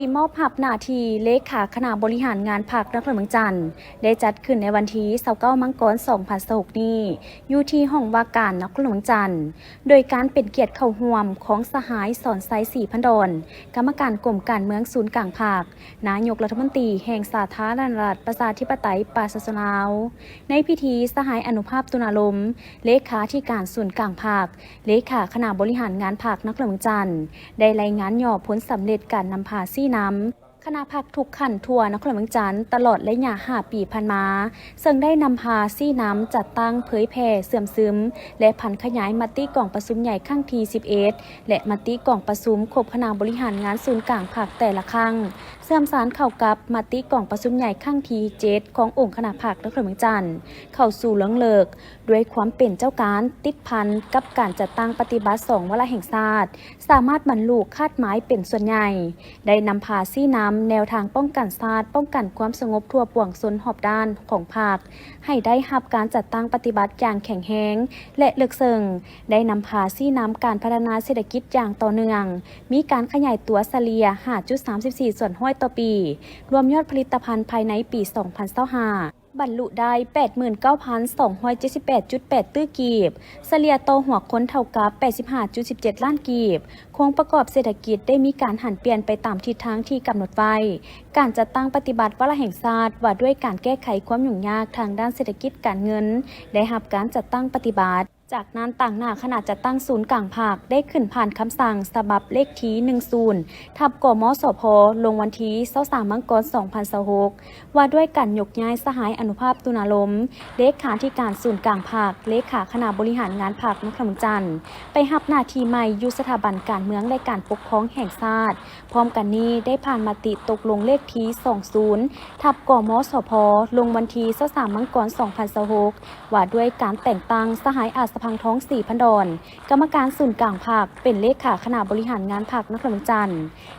ທີ່ມອບຮັບໜ້າທີ່ເລຂາຄະນະບໍລິຫານງານພັກນະຄອນຫຼວງວຽງຈັນ ໄດ້ຈັດຂຶ້ນໃນວັນທີຊາວເກົ້າ ມັງກອນ ສອງພັນຊາວຫົກນີ້ ຢູ່ທີ່ຫ້ອງວ່າການນະຄອນຫຼວງວຽງຈັນ ໂດຍການເປັນກຽດເຂົ້າຮ່ວມຂອງສະຫາຍ ສອນໄຊ ສີພັນດອນ ກຳມະການກົມການເມືອງສູນກາງພັກ, ນາຍົກລັດຖະມົນຕີແຫ່ງສາທາລະນະລັດປະຊາທິປະໄຕປະຊາຊົນລາວ. ໃນພິທີ, ສະຫາຍ ອະນຸພາບ ຕຸນາລົມ ເລຂາທິການສູນກາງພັກ, ເລຂາຄະນະບໍລິຫານງານພັກນະຄອນຫຼວງວຽງຈັນ ໄດ້ລາຍງານຫຍໍ້ຜົນສຳເລັດການນຳພາຊີ້ນຳຄະນະພັກທຸກຂັ້ນທົ່ວນະຄອນຫຼວງວຽງຈັນ ຕະຫຼອດໄລຍະຫ້າປີຜ່ານມາ, ເຊິ່ງໄດ້ນຳພາຊີ້ນຳ, ຈັດຕັ້ງ, ເຜີຍແຜ່, ເຊື່ອມຊຶມ ແລະ ຜັນຂະຫຍາຍມະຕິກອງປະຊຸມໃຫຍ່ຄັ້ງທີສິບເອັດ ແລະ ມະຕິກອງປະຊຸມຄົບຄະນະບໍລິຫານງານສູນກາງພັກແຕ່ລະຄັ້ງ, ເຊື່ອມສານເຂົ້າກັບມະຕິກອງປະຊຸມໃຫຍ່ຄັ້ງທີເຈັດ ຂອງອົງຄະນະພັກນະຄອນຫຼວງວຽງຈັນ ເຂົ້າສູ່ເລິງເລິກ, ດ້ວຍຄວາມເປັນເຈົ້າການ, ຕິດພັນກັບການຈັດຕັ້ງປະຕິບັດສອງວາລະແຫ່ງຊາດ, ສາມາດບັນລຸຄາດໝາຍເປັນສ່ວນໃຫຍ່, ໄດ້ນຳພາຊີ້ນຳແນວທາງປ້ອງກັນຊາດ, ປ້ອງກັນຄວາມສະຫງົບທົ່ວປວງຊົນຮອບດ້ານຂອງພັກ ໃຫ້ໄດ້ຮັບການຈັດຕັ້ງປະຕິບັດຢ່າງແຂງແຮງ ແລະ ເລິກເຊິ່ງ, ໄດ້ນຳພາຊີ້ນຳການພັດທະນາເສດຖະກິດຢ່າງຕໍ່ເນື່ອງ, ມີການຂະຫຍາຍຕົວສະເລ່ຍຫ້າຈຸດສາມສິບສີ່ສ່ວນຮ້ອຍຕໍ່ປີ, ລວມຍອດຜະລິດຕະພັນພາຍໃນປີສອງພັນຊາວຫ້າ ບັນລຸໄດ້ແປດໝື່ນເກົ້າພັນສອງຮ້ອຍເຈັດສິບແປດຈຸດແປດຕື້ກີບ, ສະເລ່ຍຕໍ່ຫົວຄົນເທົ່າກັບແປດສິບຫ້າຈຸດສິບເຈັດລ້ານກີບ. ໂຄງປະກອບເສດຖະກິດໄດ້ມີການຫັນປ່ຽນໄປຕາມທິດທາງທີ່ກຳນົດໄວ້. ການຈັດຕັ້ງປະຕິບັດວາລະແຫ່ງຊາດວ່າດ້ວຍການແກ້ໄຂຄວາມຫຍຸ້ງຍາກທາງດ້ານເສດຖະກິດການເງິນ ໄດ້ຮັບການຈັດຕັ້ງປະຕິບັດ. ຈາກນັ້ນ, ຕາງໜ້າຄະນະຈັດຕັ້ງສູນກາງພັກ ໄດ້ຂຶ້ນຜ່ານຄຳສັ່ງສະບັບເລກທີໜຶ່ງສູນ ທັບ ກມສພ ລົງວັນທີຊາວສາມ ມັງກອນ ສອງພັນຊາວຫົກ ວ່າດ້ວຍການຍົກຍ້າຍສະຫາຍ ອະນຸພາບ ຕຸນາລົມ ເລຂາທິການສູນກາງພັກ, ເລຂາຄະນະບໍລິຫານງານພັກນະຄອນຫຼວງວຽງຈັນ ໄປຮັບໜ້າທີ່ໃໝ່ຢູ່ສະຖາບັນການເມືອງ ແລະ ການປົກຄອງແຫ່ງຊາດ. ພ້ອມກັນນີ້, ໄດ້ຜ່ານມະຕິຕົກລົງເລກທີສອງສູນ ທັບ ກມສພ ລົງວັນທີຊາວສາມ ມັງກອນ ສອງພັນຊາວຫົກ ວ່າດ້ວຍການແຕ່ງຕັ້ງສະຫາຍ ອາດສະພັງທອງ ສີພັນດອນ ກຳມະການສູນກາງພັກ ເປັນເລຂາຄະນະບໍລິຫານງານພັກນະຄອນຫຼວງວຽງຈັນ.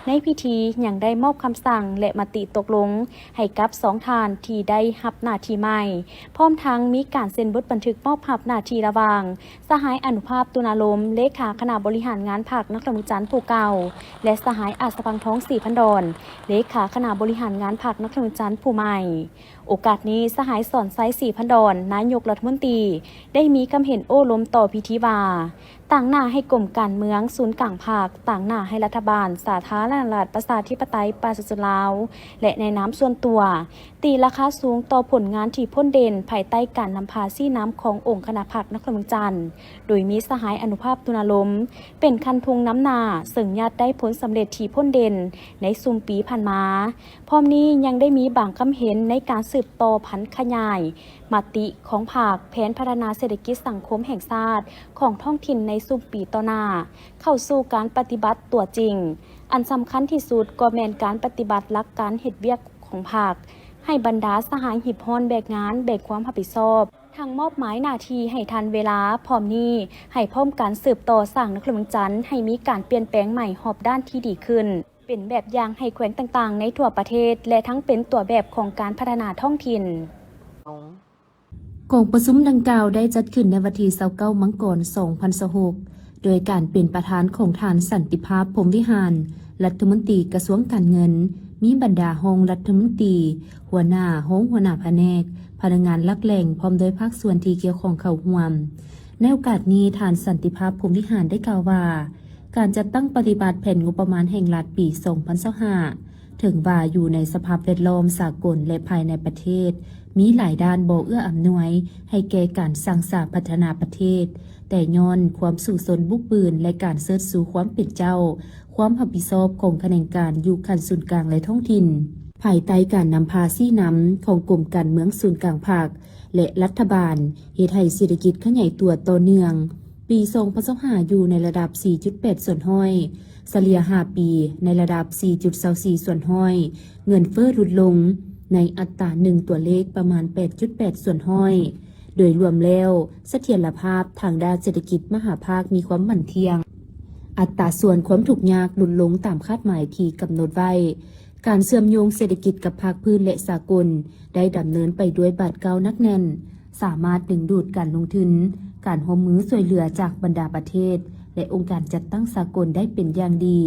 ໃນພິທີຍັງໄດ້ມອບຄຳສັ່ງ ແລະ ມະຕິຕົກລົງໃຫ້ກັບສອງທ່ານທີ່ໄດ້ຮັບໜ້າທີ່ໃໝ່, ພ້ອມທັງມີການເຊັນບົດບັນທຶກມອບຮັບໜ້າທີ່ລະຫວ່າງ ສະຫາຍ ອະນຸພາບ ຕຸນາລົມ ເລຂາຄະນະບໍລິຫານງານພັກນະຄອນຫຼວງວຽງຈັນຜູ້ເກົ່າ ແລະ ສະຫາຍ ອາດສະພັງທອງ ສີພັນດອນ ເລຂາຄະນະບໍລິຫານງານພັກນະຄອນຫຼວງວຽງຈັນຜູ້ໃໝ່. ໂອກາດນີ້, ສະຫາຍ ສອນໄຊ ສີພັນດອນ ນາຍົກລັດຖະມົນຕີ ໄດ້ມີຄຳເຫັນໂອ້ລົມຕໍ່ພິທີວ່າ, ຕາງໜ້າໃຫ້ກົມການເມືອງສູນກາງພັກ, ຕາງໜ້າໃຫ້ລັດຖະບານສາທາລະນະລັດປະຊາທິປະໄຕປະຊາຊົນລາວ ແລະ ໃນນາມສ່ວນຕົວ, ຕີລາຄາສູງຕໍ່ຜົນງານທີ່ພົ້ນເດັ່ນ ພາຍໃຕ້ການນຳພາຊີ້ນຳຂອງອົງຄະນະພັກນະຄອນຫຼວງວຽງຈັນ, ໂດຍມີສະຫາຍ ອະນຸພາບ ຕຸນາລົມ ເປັນຄັນທຸງນຳໜ້າ, ເຊິ່ງຍາດໄດ້ຜົນສຳເລັດທີ່ພົ້ນເດັ່ນໃນຊຸມປີຜ່ານມາ. ພ້ອມນີ້ຍັງໄດ້ມີບາງຄຳເຫັນໃນການສືບຕໍ່ຜັນຂະຫຍາຍມະຕິຂອງພັກ, ແຜນພັດທະນາເສດຖະກິດສັງຄົມແຫ່ງຊາດຂອງທ້ອງຖິ່ນໃນຊຸມປີຕໍ່ໜ້າ ເຂົ້າສູ່ການປະຕິບັດຕົວຈິງ. ອັນສຳຄັນທີ່ສຸດກໍແມ່ນການປະຕິບັດຫຼັກການເຮັດວຽກຂອງພັກ ໃຫ້ບັນດາສະຫາຍຮີບຮ້ອນແບກງານ, ແບກຄວາມຮັບຜິດຊອບ, ທັງມອບໝາຍໜ້າທີ່ໃຫ້ທັນເວລາ, ພ້ອມນີ້ໃຫ້ພ້ອມກັນສືບຕໍ່ສ້າງນະຄອນຫຼວງວຽງຈັນໃຫ້ມີການປ່ຽນແປງໃໝ່ຮອບດ້ານທີ່ດີຂຶ້ນ, ເປັນແບບຢ່າງໃຫ້ແຂວງຕ່າງໆໃນທົ່ວປະເທດ ແລະ ທັງເປັນຕົວແບບຂອງການພັດທະນາທ້ອງຖິ່ນ. ກອງປະຊຸມດັ່ງກ່າວໄດ້ຈັດຂຶ້ນໃນວັນທີຊາວເກົ້າ ມັງກອນ ສອງພັນຊາວຫົກ ໂດຍການເປັນປະທານຂອງທ່ານ ສັນຕິພາບ ພົມວິຫານ ລັດຖະມົນຕີກະຊວງການເງິນ, ມີບັນດາຮອງລັດຖະມົນຕີ, ຫົວໜ້າ, ຮອງຫົວໜ້າພະແນກ, ພະນັກງານຫຼັກແຫຼ່ງ ພ້ອມດ້ວຍພາກສ່ວນທີ່ກ່ຽວຂ້ອງເຂົ້າຮ່ວມ. ໃນໂອກາດນີ້, ທ່ານ ສັນຕິພາບ ພົມວິຫານ ໄດ້ກ່າວວ່າ, ການຈັດຕັ້ງປະຕິບັດແຜນງົບປະມານແຫ່ງລັດປີສອງພັນຊາວຫ້າ ເຖິງວ່າຢູ່ໃນສະພາບແວດລ້ອມສາກົນ ແລະ ພາຍໃນປະເທດ ມີຫຼາຍດ້ານບໍ່ເອື້ອອຳນວຍໃຫ້ແກ່ການສ້າງສາພັດທະນາປະເທດ, ແຕ່ຍ້ອນຄວາມສູ້ຊົນບຸກບືນ ແລະ ການເຊີດຊູຄວາມເປັນເຈົ້າ, ຄວາມຮັບຜິດຊອບຂອງຂະແໜງການຢູ່ຂັ້ນສູນກາງ ແລະ ທ້ອງຖິ່ນ, ພາຍໃຕ້ການນຳພາຊີ້ນຳຂອງກົມການເມືອງສູນກາງພັກ ແລະ ລັດຖະບານ ເຮັດໃຫ້ເສດຖະກິດຂະຫຍາຍຕົວຕໍ່ເນື່ອງ. ປີສອງພັນຊາວຫ້າ ຢູ່ໃນລະດັບສີ່ຈຸດແປດສ່ວນຮ້ອຍ, ສະເລ່ຍຫ້າປີໃນລະດັບສີ່ຈຸດຊາວສີ່ສ່ວນຮ້ອຍ, ເງິນເຟີ້ຫຼຸດລົງໃນອັດຕາໜຶ່ງຕົວເລກປະມານແປດຈຸດແປດສ່ວນຮ້ອຍ. ໂດຍລວມແລ້ວ, ສະຖຽນລະພາບທາງດ້ານເສດຖະກິດມະຫາພາກມີຄວາມໝັ້ນທ່ຽງ. ອັດຕາສ່ວນຄວາມທຸກຍາກຫຼຸດລົງຕາມຄາດໝາຍທີ່ກຳນົດໄວ້. ການເຊື່ອມໂຍງເສດຖະກິດກັບພາກພື້ນ ແລະ ສາກົນ ໄດ້ດຳເນີນໄປດ້ວຍບາດກ້າວໜັກແໜ້ນ, ສາມາດດຶງດູດການລົງທຶນ, ການຮ່ວມມືຊ່ວຍເຫຼືອຈາກບັນດາປະເທດ ແລະ ອົງການຈັດຕັ້ງສາກົນໄດ້ເປັນຢ່າງດີ,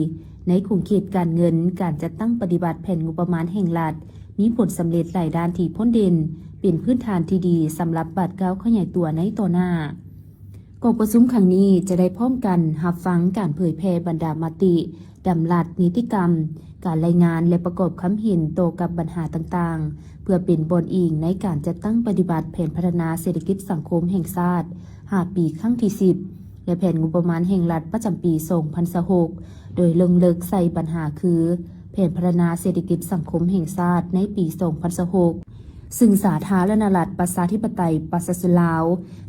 ໃນຂົງເຂດການເງິນ, ການຈັດຕັ້ງປະຕິບັດແຜນງົບປະມານແຫ່ງລັດ ມີຜົນສຳເລັດຫຼາຍດ້ານທີ່ພົ້ນເດັ່ນ, ເປັນພື້ນຖານທີ່ດີສຳລັບບາດກ້າວຂະຫຍາຍຕົວໃນຕໍ່ໜ້າ. ກອງປະຊຸມຄັ້ງນີ້ຈະໄດ້ພ້ອມກັນຮັບຟັງການເຜີຍແຜ່ບັນດາມະຕິ, ດຳລັດ, ນິຕິກຳ, ການລາຍງານ ແລະ ປະກອບຄຳເຫັນຕໍ່ກັບບັນຫາຕ່າງໆ ເພື່ອເປັນບ່ອນອີງໃນການຈັດຕັ້ງປະຕິບັດແຜນພັດທະນາເສດຖະກິດສັງຄົມແຫ່ງຊາດ ຫ້າ ປີ ຄັ້ງທີ ສິບ ແລະ ແຜນງົບປະມານແຫ່ງລັດປະຈຳປີ ສອງພັນຊາວຫົກ ໂດຍລົງເລິກໃສ່ບັນຫາຄື ແຜນພັດທະນາເສດຖະກິດສັງຄົມແຫ່ງຊາດໃນປີ ສອງພັນຊາວຫົກ ຊຶ່ງສາທາລະນະລັດ ປະຊາທິປະໄຕ ປະຊາຊົນລາວ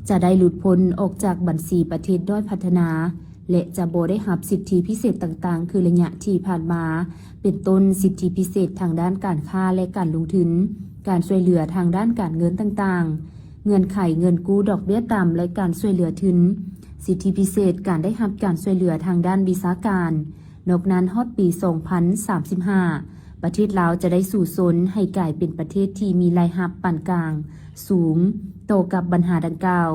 ຈະໄດ້ຫຼຸດພົ້ນອອກຈາກບັນຊີປະເທດດ້ອຍພັດທະນາ ແລະ ຈະບໍ່ໄດ້ຮັບສິດທິພິເສດຕ່າງໆ ຄືໄລຍະທີ່ຜ່ານມາ, ເປັນຕົ້ນ ສິດທິພິເສດທາງດ້ານການຄ້າ ແລະ ການລົງທຶນ, ການຊ່ວຍເຫຼືອທາງດ້ານການເງິນຕ່າງໆ, ເງື່ອນໄຂເງິນກູ້ດອກເບ້ຍຕ່ຳ ແລະ ການຊ່ວຍເຫຼືອທຶນ, ສິດທິພິເສດການໄດ້ຮັບການຊ່ວຍເຫຼືອທາງດ້ານວິຊາການ. ນອກນັ້ນ, ຮອດປີ ສອງພັນສາມສິບຫ້າ ປະເທດລາວຈະໄດ້ສູ້ຊົນໃຫ້ກາຍເປັນປະເທດທີ່ມີລາຍຮັບປານກາງສູງ. ຕໍ່ກັບບັນຫາດັ່ງກ່າວ,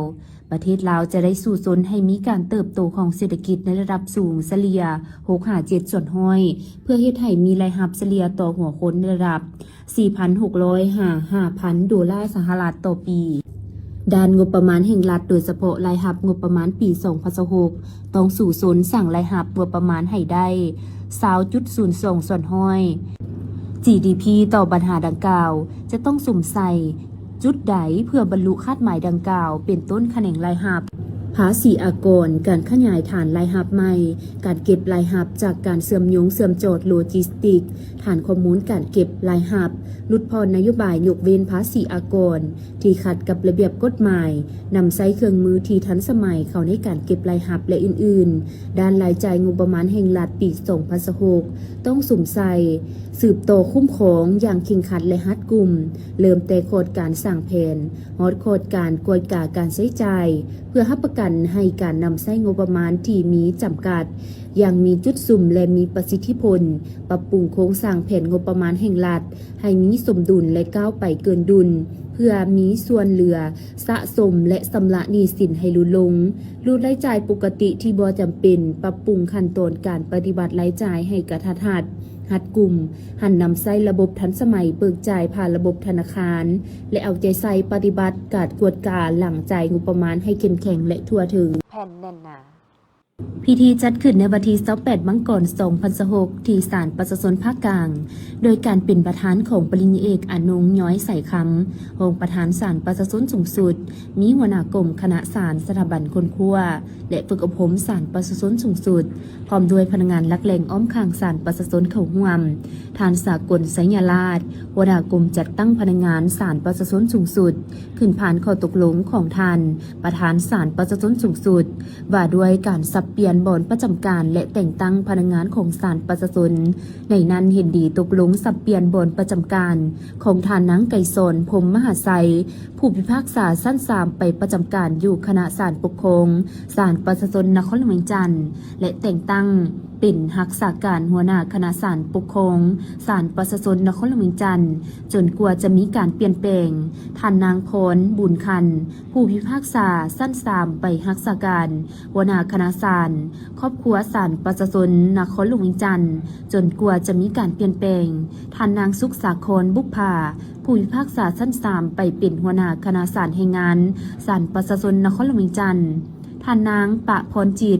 ປະເທດລາວຈະໄດ້ສູ້ຊົນໃຫ້ມີການເຕີບໂຕຂອງເສດຖະກິດໃນລະດັບສູງສະເລ່ຍ ຫົກຫາເຈັດສ່ວນຮ້ອຍ ເພື່ອເຮັດໃຫ້ມີລາຍຮັບສະເລ່ຍຕໍ່ຫົວຄົນໃນລະດັບ ສີ່ພັນຫົກຮ້ອຍ ຫາ ຫ້າພັນໂດລາສະຫະລັດຕໍ່ປີ. ດ້ານງົບປະມານແຫ່ງລັດ, ໂດຍສະເພາະລາຍຮັບງົບປະມານປີ ສອງພັນຊາວຫົກ ຕ້ອງສູ້ຊົນສ້າງລາຍຮັບງົບປະມານໃຫ້ໄດ້ ຊາວຈຸດສູນສອງສ່ວນຮ້ອຍ ຈີດີພີ. ຕໍ່ບັນຫາດັ່ງກ່າວ, ຈະຕ້ອງສຸມໃສ່ຈຸດໃດເພື່ອບັນລຸຄາດໝາຍດັ່ງກ່າວ, ເປັນຕົ້ນຂະແໜງລາຍຮັບ, ພາສີອາກອນ, ການຂະຫຍາຍຖານລາຍຮັບໃໝ່, ການເກັບລາຍຮັບຈາກການເຊື່ອມໂຍງເຊື່ອມຈອດໂລຈິສຕິກ, ຖານຂໍ້ມູນການເກັບລາຍຮັບ, ຫຼຸດຜ່ອນນະໂຍບາຍຍົກເວັ້ນພາສີອາກອນທີ່ຂັດກັບລະບຽບກົດໝາຍ, ນຳໃຊ້ເຄື່ອງມືທີ່ທັນສະໄໝເຂົ້າໃນການເກັບລາຍຮັບ ແລະ ອື່ນໆ. ດ້ານລາຍຈ່າຍງົບປະມານແຫ່ງລັດປີ ສອງພັນຊາວຫົກ ຕ້ອງສຸມໃສ່ ສືບຕໍ່ຄຸ້ມຄອງຢ່າງເຄັ່ງຄັດ ແລະ ຮັດກຸມ, ເລີ່ມແຕ່ຂອດການສ້າງແຜນ ຮອດຂອດການກວດກາການໃຊ້ຈ່າຍ ເພື່ອຮັບປະກັນໃຫ້ການນຳໃຊ້ງົບປະມານທີ່ມີຈຳກັດຢ່າງມີຈຸດສຸມ ແລະ ມີປະສິດທິຜົນ, ປັບປຸງໂຄງສ້າງແຜນງົບປະມານແຫ່ງລັດໃຫ້ມີສົມດຸນ ແລະ ກ້າວໄປເກີນດຸນ ເພື່ອມີສ່ວນເຫຼືອສະສົມ ແລະ ຊຳລະໜີ້ສິນໃຫ້ຫຼຸດລົງ, ຫຼຸດລາຍຈ່າຍປົກກະຕິທີ່ບໍ່ຈຳເປັນ, ປັບປຸງຂັ້ນຕອນການປະຕິບັດລາຍຈ່າຍໃຫ້ກະທັດຮັດ, ຮັດກຸມ, ຫັນນຳໃຊ້ລະບົບທັນສະໄໝເບີກຈ່າຍຜ່ານລະບົບທະນາຄານ ແລະ ເອົາໃຈໃສ່ປະຕິບັດການກວດກາຫຼັງຈ່າຍງົບປະມານໃຫ້ເຂັ້ມແຂງ ແລະ ທົ່ວເຖິງ. ແຜ່ນແໜ້ນໜາ. ພິທີຈັດຂຶ້ນໃນວັນທີ ຊາວແປດ ມັງກອນ ສອງພັນຊາວຫົກ ທີ່ສານປະຊາຊົນພາກກາງ ໂດຍການເປັນປະທານຂອງປະລິນຍາເອກ ອານົງ ຍ້ອຍ ສາຍຄຳ, ຮອງປະທານສານປະຊາຊົນສູງສຸດ, ມີຫົວໜ້າກົມຄະນະສານ, ສະຖາບັນຄົ້ນຄວ້າ ແລະ ຝຶກອົບຮົມສານປະຊາຊົນສູງສຸດ, ພ້ອມດ້ວຍພະນັກງານຫຼັກແຫຼ່ງອ້ອມຂ້າງສານປະຊາຊົນເຂົ້າຮ່ວມ, ທ່ານ ສາກົນ ໄຊຍະລາດ, ຫົວໜ້າກົມຈັດຕັ້ງພະນັກງານສານປະຊາຊົນສູງສຸດ, ຂຶ້ນຜ່ານຂໍ້ຕົກລົງຂອງທ່ານປະທານສານປະຊາຊົນສູງສຸດ ວ່າດ້ວຍການສັບປ່ຽນບ່ອນປະຈຳການ ແລະ ແຕ່ງຕັ້ງພະນັກງານຂອງສານປະຊາຊົນ. ໃນນັ້ນເຫັນດີຕົກລົງສັບປ່ຽນບ່ອນປະຈຳການຂອງທ່ານນາງ ໄກສອນ ພົມມະຫາໄຊ, ຜູ້ພິພາກສາຊັ້ນສາມ ໄປປະຈຳການຢູ່ຄະນະສານປົກຄອງສານປະຊາຊົນນະຄອນຫຼວງວຽງຈັນ ແລະ ແຕ່ງຕັ້ງເປັນຮັກສາການຫົວໜ້າຄະນະສານປົກຄອງສານປະຊາຊົນນະຄອນຫຼວງວຽງຈັນ ຈົນກວ່າຈະມີການປ່ຽນແປງ. ທ່ານນາງ ພອນ ບຸນຄັນ, ຜູ້ພິພາກສາຊັ້ນສາມ ໄປຮັກສາການຫົວໜ້າຄະນະສານຄອບຄົວສານປະຊາຊົນນະຄອນຫຼວງວຽງຈັນ ຈົນກວ່າຈະມີການປ່ຽນແປງ. ທ່ານນາງ ສຸກສາຄອນ ບຸບຜາ, ຜູ້ພິພາກສາຊັ້ນສາມ ໄປເປັນຫົວໜ້າຄະນະສານແຮງງານສານປະຊາຊົນນະຄອນຫຼວງວຽງຈັນ, ທ່ານນາງ ປະພອນຈິດ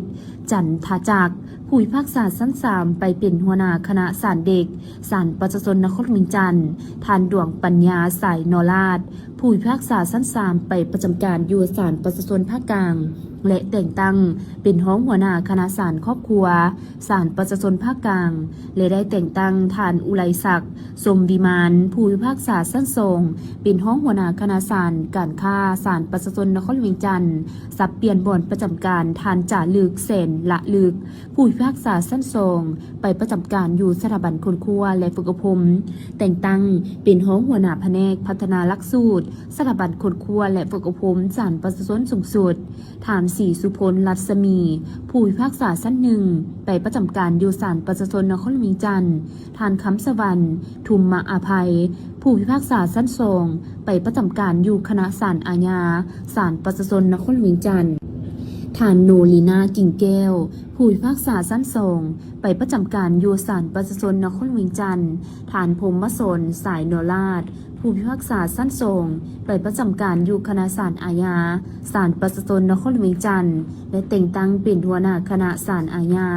ຈັນທະຈັກ, ຜູ້ພິພາກສາຊັ້ນສາມ ໄປເປັນຫົວໜ້າຄະນະສານເດັກສານປະຊາຊົນນະຄອນຫຼວງວຽງຈັນ, ທ່ານ ດວງປັນຍາ ສາຍນໍລາດ, ຜູ້ພິພາກສາຊັ້ນສາມ ໄປປະຈຳການຢູ່ສານປະຊາຊົນພາກກາງ ແລະ ແຕ່ງຕັ້ງເປັນຮອງຫົວໜ້າຄະນະສານຄອບຄົວສານປະຊາຊົນພາກກາງ ແລະ ໄດ້ແຕ່ງຕັ້ງທ່ານ ອຸໄລສັກ ຊົມວິມານ, ຜູ້ພິພາກສາຊັ້ນສອງ ເປັນຮອງຫົວໜ້າຄະນະສານການຄ້າສານປະຊາຊົນນະຄອນຫຼວງວຽງຈັນ, ສັບປ່ຽນບ່ອນປະຈຳການທ່ານ ຈາລຶກ ແສນລະລຶກ, ຜູ້ພິພາກສາຊັ້ນສອງ ໄປປະຈຳການຢູ່ສະຖາບັນຄົ້ນຄວ້າ ແລະ ຝຶກອົບຮົມ, ແຕ່ງຕັ້ງເປັນຮອງຫົວໜ້າພະແນກພັດທະນາຫຼັກສູດສະຖາບັນຄົ້ນຄວ້າ ແລະ ຝຶກອົບຮົມສານປະຊາຊົນສູງສຸດ, ທ່ານ ສີສຸພົນ ລັດສະໝີ, ຜູ້ພິພາກສາຊັ້ນໜຶ່ງ ໄປປະຈຳການຢູ່ສານປະຊາຊົນນະຄອນຫຼວງວຽງຈັນ, ທ່ານ ຄຳສະຫວັນ ທຸມມະອະໄພ, ຜູ້ພິພາກສາຊັ້ນສອງ ໄປປະຈຳການຢູ່ຄະນະສານອາຍາ ສານປະຊາຊົນນະຄອນຫຼວງວຽງຈັນ, ທ່ ທ່ານ ໂນລີນາ ກິ່ງແກ້ວ ຜູ້ພິພາກສາຊັ້ນສອງ ໄປປະຈຳການຢູ່ສານປະຊາຊົນນະຄອນຫຼວງວຽງຈັນ, ທ່ານ ພົມມະສອນ ສາຍນໍລາດ ຜູ້ພິພາກສາຊັ້ນສອງ ໄປປະຈຳການຢູ່ຄະນະສານອາຍາ ສານປະຊາຊົນນະຄອນຫຼວງວຽງຈັນ ແລະ ແຕ່ງຕັ້ງເປັນຫົວໜ້າຄະນະສານອາຍາ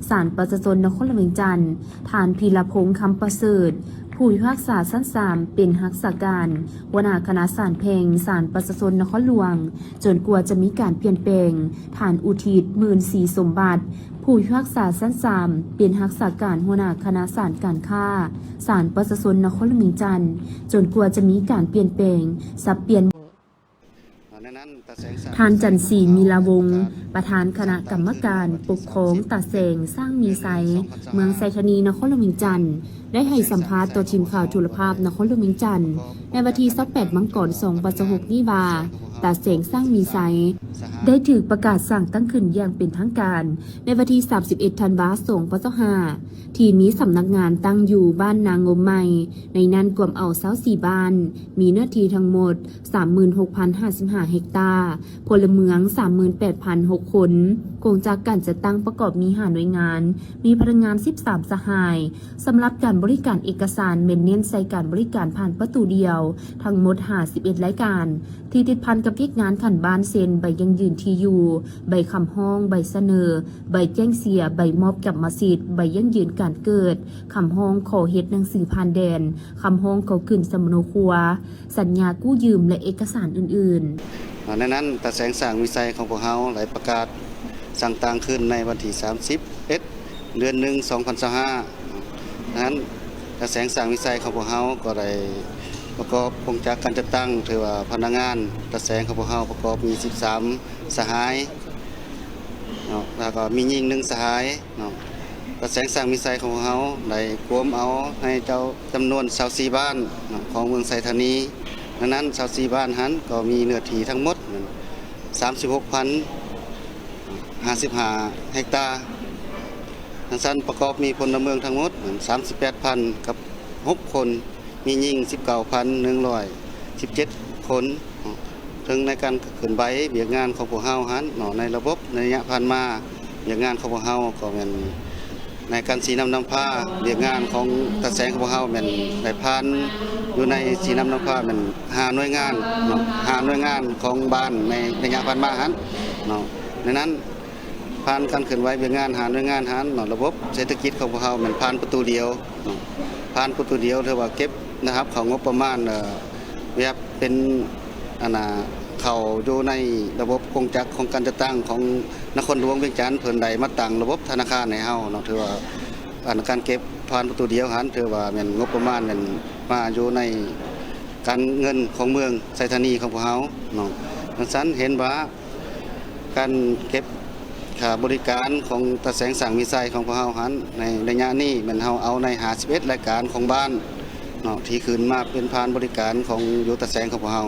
ສານປະຊາຊົນນະຄອນຫຼວງວຽງຈັນ, ທ່ານ ພີລະພົງ ຄຳປະເສີດ ຜູ້ພິພາກສາຊັ້ນສາມ ເປັນຮັກສາການຫົວໜ້າຄະນະສານແຂວງ ສານປະຊາຊົນນະຄອນຫຼວງ ຈົນກວ່າຈະມີການປ່ຽນແປງ. ທ່ານ ອຸທິດ ໝື່ນສີສົມບັດ ຜູ້ພິພາກສາຊັ້ນສາມ ເປັນຮັກສາການຫົວໜ້າຄະນະສານການຄ້າ ສານປະຊາຊົນນະຄອນຫຼວງວຽງຈັນ ຈົນກວ່າຈະມີການປ່ຽນແປງ ສັບປ່ຽນ. ທ່ານ ຈັນສີ ມີລາວົງ ປະທານຄະນະກຳມະການປົກຄອງຕາແສງຊ້າງມີໄຊ ເມືອງໄຊທານີ ນະຄອນຫຼວງວຽງຈັນ ໄດ້ໃຫ້ສຳພາດຕໍ່ທີມຂ່າວໂທລະພາບນະຄອນຫຼວງວຽງຈັນ ໃນວັນທີຊາວແປດ ມັງກອນ ສອງພັນຊາວຫົກນີ້ວ່າ ຕາແສງຊ້າງມີໄຊ ໄດ້ຖືກປະກາດສ້າງຕັ້ງຂຶ້ນຢ່າງເປັນທາງການ ໃນວັນທີສາມສິບເອັດ ທັນວາ ສອງພັນຊາວຫ້າ ທີ່ມີສຳນັກງານຕັ້ງຢູ່ບ້ານນາງົມໃໝ່, ໃນນັ້ນກວມເອົາຊາວສີ່ບ້ານ, ມີເນື້ອທີ່ທັງໝົດ ສາມໝື່ນຫົກພັນຫ້າສິບຫ້າເຮັກຕາ, ພົນລະເມືອງ ສາມໝື່ນແປດພັນຫົກຄົນ. ໂຄງຈັກການຈັດຕັ້ງປະກອບມີຫ້າໜ່ວຍງານ, ມີພະນັກງານສິບສາມສະຫາຍ. ສຳລັບການບໍລິການເອກະສານ ແມ່ນເນັ້ນໃສ່ການບໍລິການຜ່ານປະຕູດຽວ ທັງໝົດຫ້າສິບເອັດລາຍການ ທີ່ຕິດພັນກັບວຽກງານຂັ້ນບ້ານ ເຊັ່ນ ໃບຢັ້ງຢືນທີ່ຢູ່, ໃບຄຳຮ້ອງ, ໃບສະເໜີ, ໃບແຈ້ງເສຍ, ໃບມອບກຳມະສິດ, ໃບຢັ້ງຢືນການເກີດ, ຄຳຮ້ອງຂໍເຮັດໜັງສືຜ່ານແດນ, ຄຳຮ້ອງຂໍຂຶ້ນສຳມະໂນຄົວ, ສັນຍາກູ້ຢືມ ແລະ ເອກະສານອື່ນໆ. ໃນນັ້ນ ຕາແສງຊ້າງມີໄຊຂອງພວກເຮົາໄດ້ປະກາດສ້າງຕັ້ງຂຶ້ນໃນວັນທີສາມສິບເອັດ ເດືອນໜຶ່ງ ສອງພັນຊາວຫ້າ. ນັ້ນ ຕາແສງຊ້າງມີໄຊຂອງພວກເຮົາກໍໄດ້ປະກອບໂຄງຈັກການຈັດຕັ້ງ ຖືວ່າພະນັກງານຕາແສງຂອງພວກເຮົາປະກອບມີສິບສາມສະຫາຍເນາະ ແລ້ວກໍມີຍິງໜຶ່ງສະຫາຍເນາະ. ຕາແສງຊ້າງມີໄຊຂອງພວກເຮົາໄດ້ກວມເອົາໃຫ້ເຈົ້າຈຳນວນຊາວສີ່ບ້ານເນາະ ຂອງເມືອງໄຊທານີ. ດັ່ງນັ້ນ ຊາວສີ່ບ້ານຫັ້ນກໍມີເນື້ອທີ່ທັງໝົດ ສາມສິບຫົກພັນຫ້າສິບຫ້າເຮັກຕາ. ດັ່ງຊັ້ນ ປະກອບມີພົນລະເມືອງທັງໝົດ ສາມສິບແປດພັນກັບຫົກຄົນ, ມີຍິງສິບເກົ້າພັນໜຶ່ງຮ້ອຍສິບເຈັດຄົນ. ເຖິງໃນການເຄື່ອນໄຫວວຽກງານຂອງພວກເຮົາຫັ້ນເນາະ ໃນລະບົບໃນໄລຍະຜ່ານມາ, ວຽກງານຂອງພວກເຮົາກໍແມ່ນ ໃນການຊີ້ນຳນຳພາວຽກງານຂອງຕາແສງຂອງພວກເຮົາແມ່ນໄດ້ຜ່ານຢູ່ໃນຊີ້ນຳນຳພາແມ່ນຫ້າໜ່ວຍງານເນາະ, ຫ້າໜ່ວຍງານຂອງບ້ານໃນໄລຍະຜ່ານມາຫັ້ນເນາະ. ໃນນັ້ນ ຜ່ານການເຄື່ອນໄຫວວຽກງານຫ້າໜ່ວຍງານຫັ້ນເນາະ, ລະບົບເສດຖະກິດຂອງພວກເຮົາແມ່ນຜ່ານປະຕູດຽວເນາະ, ຜ່ານປະຕູດຽວ ຖືວ່າເກັບນະຮັບເຂົ້າງົບປະມານ ເອີ ແບບເປັນ ອັນນ່າ ເຂົ້າຢູ່ໃນລະບົບໂຄງຈັກຂອງການຈັດຕັ້ງຂອງນະຄອນຫຼວງວຽງຈັນ ເພິ່ນໄດ້ມາຕັ້ງລະບົບທະນາຄານໃຫ້ເຮົາເນາະ. ຖືວ່າ ອັນ ການເກັບຜ່ານປະຕູດຽວຫັ້ນ ຖືວ່າແມ່ນງົບປະມານແມ່ນມາຢູ່ໃນການເງິນຂອງເມືອງໄຊທານີຂອງພວກເຮົາເນາະ. ດັ່ງຊັ້ນ ເຫັນວ່າການເກັບຄ່າບໍລິການຂອງຕາແສງຊ້າງມີໄຊຂອງພວກເຮົາຫັ້ນ ໃນໄລຍະນີ້ແມ່ນເຮົາເອົາໃນຫ້າສິບເອັດລາຍການຂອງບ້ານເນາະ ທີ່ຂຶ້ນມາເປັນຜ່ານບໍລິການຂອງຢູ່ຕາແສງຂອງພວກເຮົາ.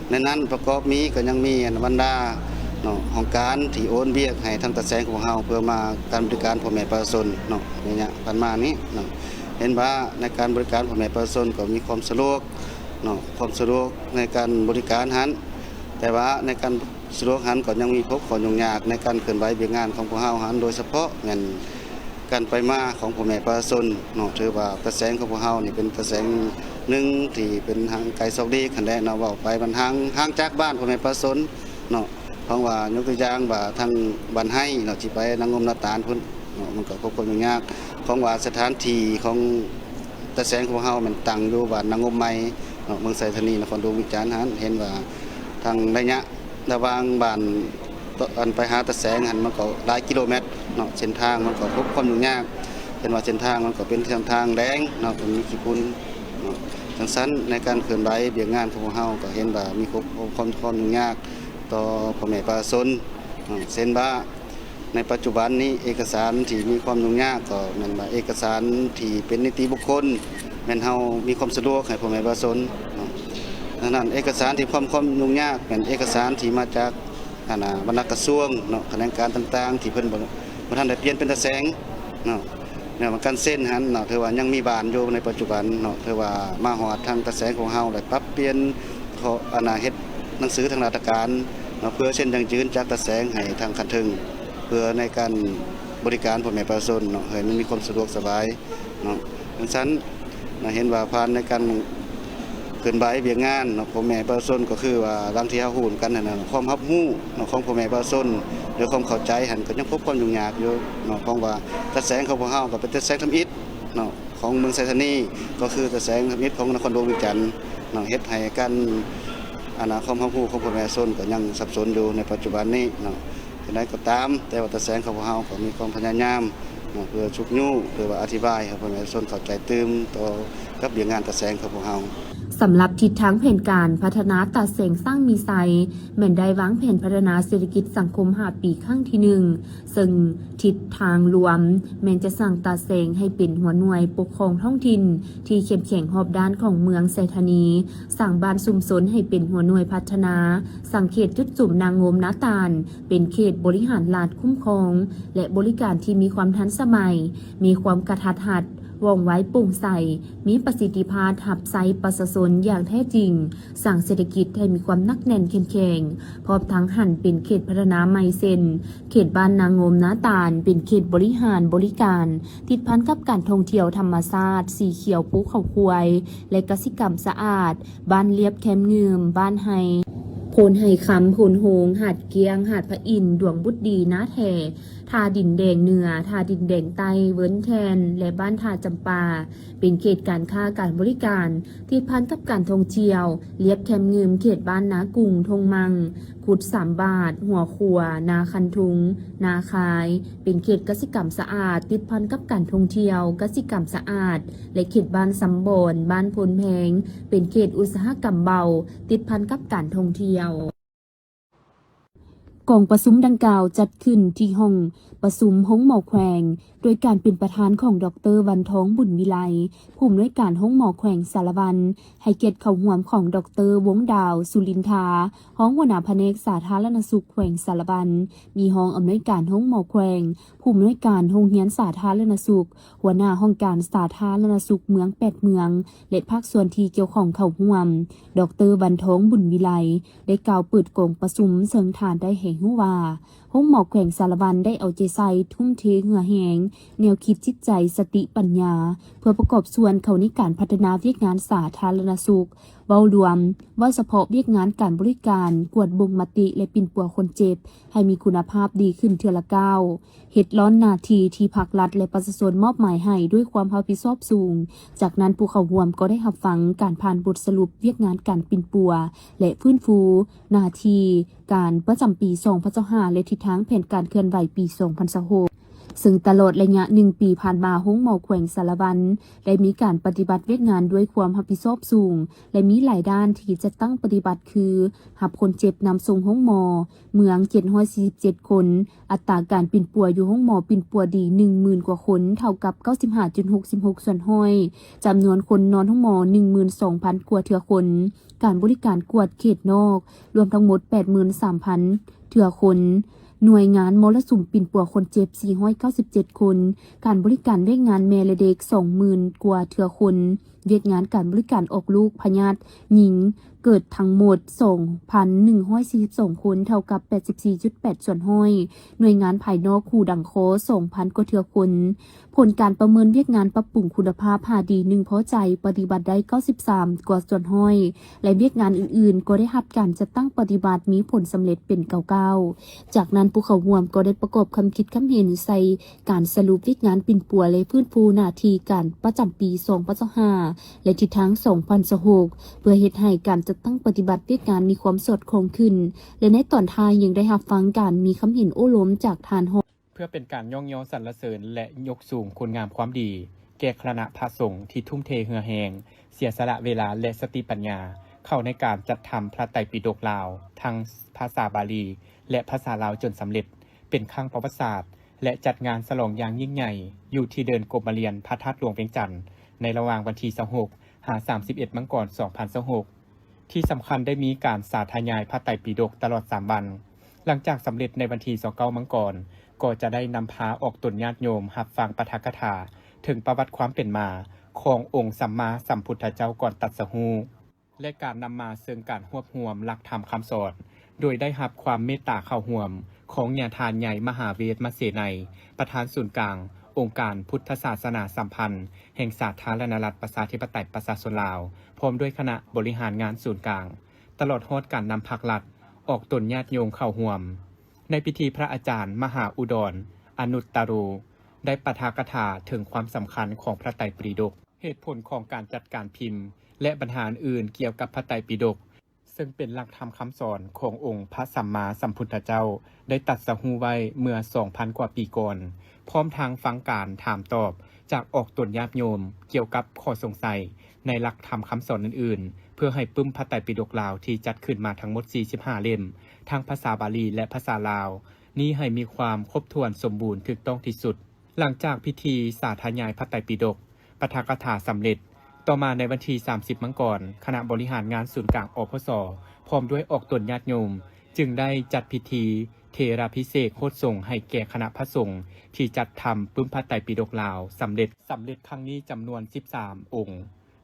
ໃນນັ້ນປະກອບມີ ກໍຍັງມີ ອັນ ບັນດາເນາະ ຫ້ອງການທີ່ໂອນວຽກໃຫ້ທາງຕາແສງຂອງເຮົາ ເພື່ອມາການບໍລິການພໍ່ແມ່ປະຊາຊົນເນາະ ໃນໄລຍະຜ່ານມານີ້ເນາະ. ເຫັນວ່າໃນການບໍລິການພໍ່ແມ່ປະຊາຊົນກໍມີຄວາມສະດວກເນາະ, ຄວາມສະດວກໃນການບໍລິການຫັ້ນ, ແຕ່ວ່າໃນການສະດວກຫັ້ນກໍຍັງມີພົບຂໍ້ຫຍຸ້ງຍາກໃນການເຄື່ອນໄຫວວຽກງານຂອງພວກເຮົາຫັ້ນ, ໂດຍສະເພາະແມ່ນ ການໄປມາຂອງພໍ່ແມ່ປະຊາຊົນເນາະ, ຖືວ່າຕາແສງຂອງພວກເຮົານີ້ເປັນຕາແສງໜຶ່ງທີ່ເປັນຫ່າງໄກສອກຫຼີກຫັ້ນແຫຼະເນາະ, ເວົ້າໄປມັນຫ່າງ ຫ່າງຈາກບ້ານພໍ່ແມ່ປະຊາຊົນເນາະ. ເພາະວ່າຍົກຕົວຢ່າງວ່າທາງບ້ານໄຮເນາະ ທີ່ໄປນາງົມນາຕານພຸ້ນເນາະ, ມັນກໍພົບຄວາມຫຍຸ້ງຍາກ ເພາະວ່າສະຖານທີ່ຂອງຕາແສງຂອງພວກເຮົາແມ່ນຕັ້ງຢູ່ບ້ານນາງົມໃໝ່ເນາະ, ເມືອງໄຊທານີ ນະຄອນຫຼວງວຽງຈັນຫັ້ນ, ເຫັນວ່າທາງໄລຍະ ລະຫວ່າງບ້ານ ອັນ ໄປຫາຕາແສງຫັ້ນ ມັນກໍຫຼາຍກິໂລແມັດເນາະ, ເສັ້ນທາງມັນກໍພົບຄວາມຫຍຸ້ງຍາກ, ເຫັນວ່າເສັ້ນທາງມັນກໍເປັນເສັ້ນທາງແດງເນາະ, ມັນມີຂີ້ຝຸ່ນເນາະ. ຈັ່ງຊັ້ນ ໃນການເຄື່ອນໄຫວວຽກງານຂອງພວກເຮົາ ກໍເຫັນວ່າມີຄວາມ ຄວາມ ຄວາມຫຍຸ້ງຍາກຕໍ່ພໍ່ແມ່ປະຊາຊົນເນາະ, ເຊັ່ນວ່າ ໃນປັດຈຸບັນນີ້ ເອກະສານທີ່ມີຄວາມຫຍຸ້ງຍາກ ກໍແມ່ນວ່າເອກະສານທີ່ເປັນນິຕິບຸກຄົນ ແມ່ນເຮົາມີຄວາມສະດວກໃຫ້ພໍ່ແມ່ປະຊາຊົນເນາະ. ດັ່ງນັ້ນ ເອກະສານທີ່ຄວາມ ຄວາມຫຍຸ້ງຍາກ ແມ່ນເອກະສານທີ່ມາຈາກ ອັນນ່າ ບັນດາກະຊວງເນາະ, ຂະແໜງການຕ່າງໆ ທີ່ເພິ່ນບໍ່ ບໍ່ທັນໄດ້ປ່ຽນເປັນຕາແສງເນາະ. ແນວການເຊັນຫັ້ນເນາະ ຖືວ່າຍັງມີບ້ານຢູ່ໃນປັດຈຸບັນເນາະ, ຖືວ່າມາຮອດທາງຕາແສງຂອງເຮົາ ໄດ້ປັບປ່ຽນ ເພາະ ອັນນ່າ ເຮັດໜັງສືທາງລາຊະການ ເນາະ ເພື່ອເຊັ່ນຢັ້ງຢືນຈາກຕາແສງໃຫ້ທາງຂັ້ນເທິງ ເພື່ອໃນການບໍລິການພໍ່ແມ່ປະຊາຊົນເນາະ ໃຫ້ມັນມີຄວາມສະດວກສະບາຍເນາະ. ຈັ່ງຊັ້ນນະ ເຫັນວ່າຜ່ານໃນການເຄື່ອນໄຫວວຽກງານເນາະ ພໍ່ແມ່ປະຊາຊົນ ກໍຄືວ່າດັ່ງທີ່ເຮົາຮູ້ນຳກັນຫັ້ນນະ ຄວາມຮັບຮູ້ເນາະ ຂອງພໍ່ແມ່ປະຊາຊົນ ແລະ ຄວາມເຂົ້າໃຈຫັ້ນ ກໍຍັງພົບຄວາມຫຍຸ້ງຍາກຢູ່ເນາະ ເພາະວ່າຕາແສງຂອງພວກເຮົາກໍເປັນຕາແສງທຳອິດເນາະ ຂອງເມືອງໄຊທານີ ກໍຄືຕາແສງທຳອິດຂອງນະຄອນຫຼວງວຽງຈັນເນາະ ເຮັດໃຫ້ການ ອັນນະ ຄວາມຮັບຮູ້ຂອງພໍ່ແມ່ປະຊາຊົນກໍຍັງສັບສົນຢູ່ໃນປັດຈຸບັນນີ້ເນາະ. ຈັ່ງໃດກໍຕາມ ແຕ່ວ່າຕາແສງຂອງພວກເຮົາກໍມີຄວາມພະຍາຍາມເນາະ ເພື່ອຊຸກຍູ້ ຫຼືວ່າອະທິບາຍໃຫ້ພໍ່ແມ່ປະຊາຊົນເຂົ້າໃຈຕື່ມຕໍ່ກັບວຽກງານຕາແສງຂອງພວກເຮົາ. ສຳລັບທິດທາງແຜນການພັດທະນາຕາແສງຊ້າງມີໄຊ ແມ່ນໄດ້ວາງແຜນພັດທະນາເສດຖະກິດສັງຄົມຫ້າປີຄັ້ງທີໜຶ່ງ ເຊິ່ງທິດທາງລວມແມ່ນຈະສ້າງຕາແສງໃຫ້ເປັນຫົວໜ່ວຍປົກຄອງທ້ອງຖິ່ນທີ່ເຂັ້ມແຂງຮອບດ້ານຂອງເມືອງໄຊທານີ, ສ້າງບ້ານຊຸມຊົນໃຫ້ເປັນຫົວໜ່ວຍພັດທະນາ, ສ້າງເຂດຈຸດສຸມນາງົມນາຕານເປັນເຂດບໍລິຫານລັດຄຸ້ມຄອງ ແລະ ບໍລິການທີ່ມີຄວາມທັນສະໄໝ, ມີຄວາມກະທັດຮັດ, ວ່ອງໄວ, ໂປ່ງໃສ, ມີປະສິດທິພາບຮັບໃຊ້ປະຊາຊົນຢ່າງແທ້ຈິງ, ສ້າງເສດຖະກິດໃຫ້ມີຄວາມໜັກແໜ້ນເຂັ້ມແຂງ, ພ້ອມທັງຫັນເປັນເຂດພັດທະນາໃໝ່ເຊັ່ນ ເຂດບ້ານນາງົມນາຕານ ເປັນເຂດບໍລິຫານບໍລິການ ຕິດພັນກັບການທ່ອງທ່ຽວທຳມະຊາດ, ສີຂຽວພູເຂົາຄວາຍ ແລະ ກະສິກຳສະອາດ, ບ້ານລຽບແຄມງື່ມ, ບ້ານໄຮ່, ໂພນໄຮ່ຄຳ, ໂພນໂຮງ, ຫາດກ້ຽງ, ຫາດພະອິນ, ດວງບຸດດີ, ນາແທ, ທ່າດິນແດງເໜືອ, ທ່າດິນແດງໃຕ້, ເວີນແທ່ນ ແລະ ບ້ານທ່າຈຳປາ ເປັນເຂດການຄ້າການບໍລິການ ຕິດພັນກັບການທ່ອງທ່ຽວ, ລຽບແຄມງື່ມເຂດບ້ານນາກຸງ, ທົ່ງມັ່ງ, ກຸດສາມບາດ, ຫົວຂົວ, ນາຄັນທຸງ, ນາຄາຍ, ເປັນເຂດກະສິກຳສະອາດ, ຕິດພັນກັບການທ່ອງທ່ຽວ, ກະສິກຳສະອາດ ແລະ ເຂດບ້ານຊຳບອນ, ບ້ານໂພນແພງ, ເປັນເຂດອຸດສາຫະກຳເບົາ, ຕິດພັນກັບການທ່ອງທ່ຽວ. ກອງປະຊຸມດັ່ງກ່າວຈັດຂຶ້ນທີ່ຫ້ອງປະຊຸມໂຮງໝໍແຂວງ ໂດຍການເປັນປະທານຂອງ ດອກເຕີ ວັນທອງ ບຸນວິໄລ ຜູ້ອຳນວຍການໂຮງໝໍແຂວງສາລະວັນ, ໃຫ້ກຽດເຂົ້າຮ່ວມຂອງ ດອກເຕີ ວົງດາວ ສຸລິນທາ ຮອງຫົວໜ້າພະແນກສາທາລະນະສຸກແຂວງສາລະວັນ, ມີຮອງອຳນວຍການໂຮງໝໍແຂວງ, ຜູ້ອຳນວຍການໂຮງຮຽນສາທາລະນະສຸກ, ຫົວໜ້າຫ້ອງການສາທາລະນະສຸກເມືອງແປດເມືອງ ແລະ ພາກສ່ວນທີ່ກ່ຽວຂ້ອງເຂົ້າຮ່ວມ. ດອກເຕີ ວັນທອງ ບຸນວິໄລ ໄດ້ກ່າວເປີດກອງປະຊຸມ ເຊິ່ງທ່ານໄດ້ໃຫ້ຮູ້ວ່າ ໂຮງໝໍແຂວງສາລະວັນໄດ້ເອົາໃຈໃສ່, ທຸ່ມເທເຫື່ອແຮງ, ແນວຄິດ, ຈິດໃຈ, ສະຕິ, ປັນຍາ ເພື່ອປະກອບສ່ວນເຂົ້າໃນການພັດທະນາວຽກງານສາທາລະນະສຸກ. ເວົ້າລວມ, ເວົ້າສະເພາະວຽກງານການບໍລິການ, ກວດເບິ່ງມະຕິ ແລະ ປິ່ນປົວຄົນເຈັບ ໃຫ້ມີຄຸນນະພາບດີຂຶ້ນເທື່ອລະກ້າວ, ເຮັດລ້ອນໜ້າທີ່ທີ່ພັກລັດ ແລະ ປະຊາຊົນມອບໝາຍໃຫ້ດ້ວຍຄວາມຮັບຜິດຊອບສູງ. ຈາກນັ້ນ, ຜູ້ເຂົ້າຮ່ວມກໍໄດ້ຮັບຟັງການຜ່ານບົດສະຫຼຸບວຽກງານການປິ່ນປົວ ແລະ ຟື້ນຟູໜ້າທີ່ການປະຈຳປີສອງພັນຊາວຫ້າ ແລະ ທິດທາງແຜນການເຄື່ອນໄຫວປີສອງພັນຊາວຫົກ. ເຊິ່ງຕະຫຼອດໄລຍະໜຶ່ງປີຜ່ານມາ, ໂຮງໝໍແຂວງສາລະວັນໄດ້ມີການປະຕິບັດວຽກງານດ້ວຍຄວາມຮັບຜິດຊອບສູງ ແລະ ມີຫຼາຍດ້ານທີ່ຈັດຕັ້ງປະຕິບັດ ຄື ຮັບຄົນເຈັບນຳສົ່ງໂຮງໝໍເມືອງເຈັດຮ້ອຍສີ່ສິບເຈັດຄົນ, ອັດຕາການປິ່ນປົວຢູ່ໂຮງໝໍປິ່ນປົວດີໜຶ່ງໝື່ນກວ່າຄົນ, ເທົ່າກັບເກົ້າສິບຫ້າຈຸດຫົກສິບຫົກສ່ວນຮ້ອຍ, ຈຳນວນຄົນນອນໂຮງໝໍໜຶ່ງໝື່ນສອງພັນກວ່າເທື່ອຄົນ, ການບໍລິການກວດເຂດນອກ ລວມທັງໝົດແປດໝື່ນສາມພັນເທື່ອຄົນ, ໜ່ວຍງານມໍລະສຸມປິ່ນປົວຄົນເຈັບສີ່ຮ້ອຍເກົ້າສິບເຈັດຄົນ, ການບໍລິການວຽກງານແມ່ ແລະ ເດັກສອງໝື່ນກວ່າເທື່ອຄົນ, ວຽກງານການບໍລິການອອກລູກພະຍາດຍິງເກີດທັງໝົດສອງພັນໜຶ່ງຮ້ອຍສີ່ສິບສອງຄົນ, ເທົ່າກັບແປດສິບສີ່ຈຸດແປດສ່ວນຮ້ອຍ, ໜ່ວຍງານພາຍນອກຫູດັງຄໍສອງພັນກວ່າເທື່ອຄົນ. ຜົນການປະເມີນວຽກງານປັບປຸງຄຸນນະພາບ ຫ້າ ດີ ໜຶ່ງ ພໍໃຈ ປະຕິບັດໄດ້ເກົ້າສິບສາມກວ່າສ່ວນຮ້ອຍ ແລະ ວຽກງານອື່ນໆກໍໄດ້ຮັບການຈັດຕັ້ງປະຕິບັດ ມີຜົນສຳເລັດເປັນເກົ້າກ້າວ. ຈາກນັ້ນ ຜູ້ເຂົ້າຮ່ວມກໍໄດ້ປະກອບຄຳຄິດຄຳເຫັນໃສ່ການສະຫຼຸບວຽກງານປິ່ນປົວ ແລະ ຟື້ນຟູໜ້າທີ່ການປະຈຳປີສອງພັນຊາວຫ້າ ແລະ ທິດທາງສອງພັນຊາວຫົກ ເພື່ອເຮັດໃຫ້ການຈັດຕັ້ງປະຕິບັດວຽກງານມີຄວາມສອດຄ່ອງຂຶ້ນ ແລະ ໃນຕອນທ້າຍຍັງໄດ້ຮັບຟັງການມີຄຳເຫັນໂອ້ລົມຈາກທ່ານຮອງ ເພື່ອເປັນການຍ້ອງຍໍສັນລະເສີນ ແລະ ຍົກສູງຄຸນງາມຄວາມດີ ແກ່ຄະນະພະສົງທີ່ທຸ່ມເທເຫື່ອແຮງ, ເສຍສະຫຼະເວລາ ແລະ ສະຕິປັນຍາ ເຂົ້າໃນການຈັດທຳພະໄຕປິດົກລາວ ທັງພາສາບາລີ ແລະ ພາສາລາວຈົນສຳເລັດ ເປັນຄັ້ງປະຫວັດສາດ ແລະ ຈັດງານສະຫຼອງຢ່າງຍິ່ງໃຫຍ່ ຢູ່ທີ່ເດີ່ນກົມມະລຽນພະທາດຫຼວງວຽງຈັນ ໃນລະຫວ່າງວັນທີຊາວຫົກ ຫາ ສາມສິບເອັດ ມັງກອນ ສອງພັນຊາວຫົກ. ທີ່ສຳຄັນໄດ້ມີການສາທະຍາຍພະໄຕປິດົກຕະຫຼອດສາມວັນ. ຫຼັງຈາກສຳເລັດໃນວັນທີຊາວເກົ້າ ມັງກອນ ກໍຈະໄດ້ນຳພາອອກຕົນຍາດໂຍມຮັບຟັງປາຖະກະຖາເຖິງປະຫວັດຄວາມເປັນມາຂອງອົງສຳມາສຳພຸດທະເຈົ້າກ່ອນຕັດສະຮູ້ ແລະ ການນຳມາເຊິ່ງການຮວບຮວມຫຼັກທຳຄຳສອນ ໂດຍໄດ້ຮັບຄວາມເມດຕາເຂົ້າຮ່ວມຂອງຍາທ່ານໃຫຍ່ ມະຫາເວດມະເສໄນ ປະທານສູນກາງອົງການພຸດທະສາສະໜາສຳພັນແຫ່ງສາທາລະນະລັດ ປະຊາທິປະໄຕ ປະຊາຊົນລາວ ພ້ອມດ້ວຍຄະນະບໍລິຫານງານສູນກາງ, ຕະຫຼອດຮອດການນຳພາກລັດອອກຕົນຍາດໂຍມເຂົ້າຮ່ວມ. ໃນພິທີ ພະອາຈານ ມະຫາອຸດອນ ອະນຸດຕະໂຣ ໄດ້ປາຖະກະຖາເຖິງຄວາມສຳຄັນຂອງພະໄຕປິດົກ, ເຫດຜົນຂອງການຈັດການພິມ ແລະ ບັນຫາອື່ນໆກ່ຽວກັບພະໄຕປິດົກ, ເຊິ່ງເປັນຫຼັກທຳຄຳສອນຂອງອົງພະສຳມາສຳພຸດທະເຈົ້າ ໄດ້ຕັດສະຮູ້ໄວ້ເມື່ອສອງພັນກວ່າປີກ່ອນ, ພ້ອມທັງຟັງການຖາມຕອບຈາກອອກຕົນຍາດໂຍມກ່ຽວກັບຂໍ້ສົງໄສໃນຫຼັກທຳຄຳສອນອື່ນໆ ເພື່ອໃຫ້ປຶ້ມພະໄຕປິດົກລາວທີ່ຈັດຂຶ້ນມາທັງໝົດສີ່ສິບຫ້າເຫຼັ້ມ ທັງພາສາບາລີ ແລະ ພາສາລາວ ນີ້ໃຫ້ມີຄວາມຄົບຖ້ວນສົມບູນຖືກຕ້ອງທີ່ສຸດ. ຫຼັງຈາກພິທີສາທະຍາຍພະໄຕປິດົກ ປາຖະກະຖາສຳເລັດ, ຕໍ່ມາໃນວັນທີສາມສິບມັງກອນ, ຄະນະບໍລິຫານງານສູນກາງ ອພສ ພ້ອມດ້ວຍອອກຕົນຍາດໂຍມ ຈຶ່ງໄດ້ຈັດພິທີເທລາພິເສກໂຫດສົງໃຫ້ແກ່ຄະນະພະສົງທີ່ຈັດທຳປຶ້ມພະໄຕປິດົກລາວສຳເລັດ, ສຳເລັດຄັ້ງນີ້ຈຳນວນສິບສາມອົງ.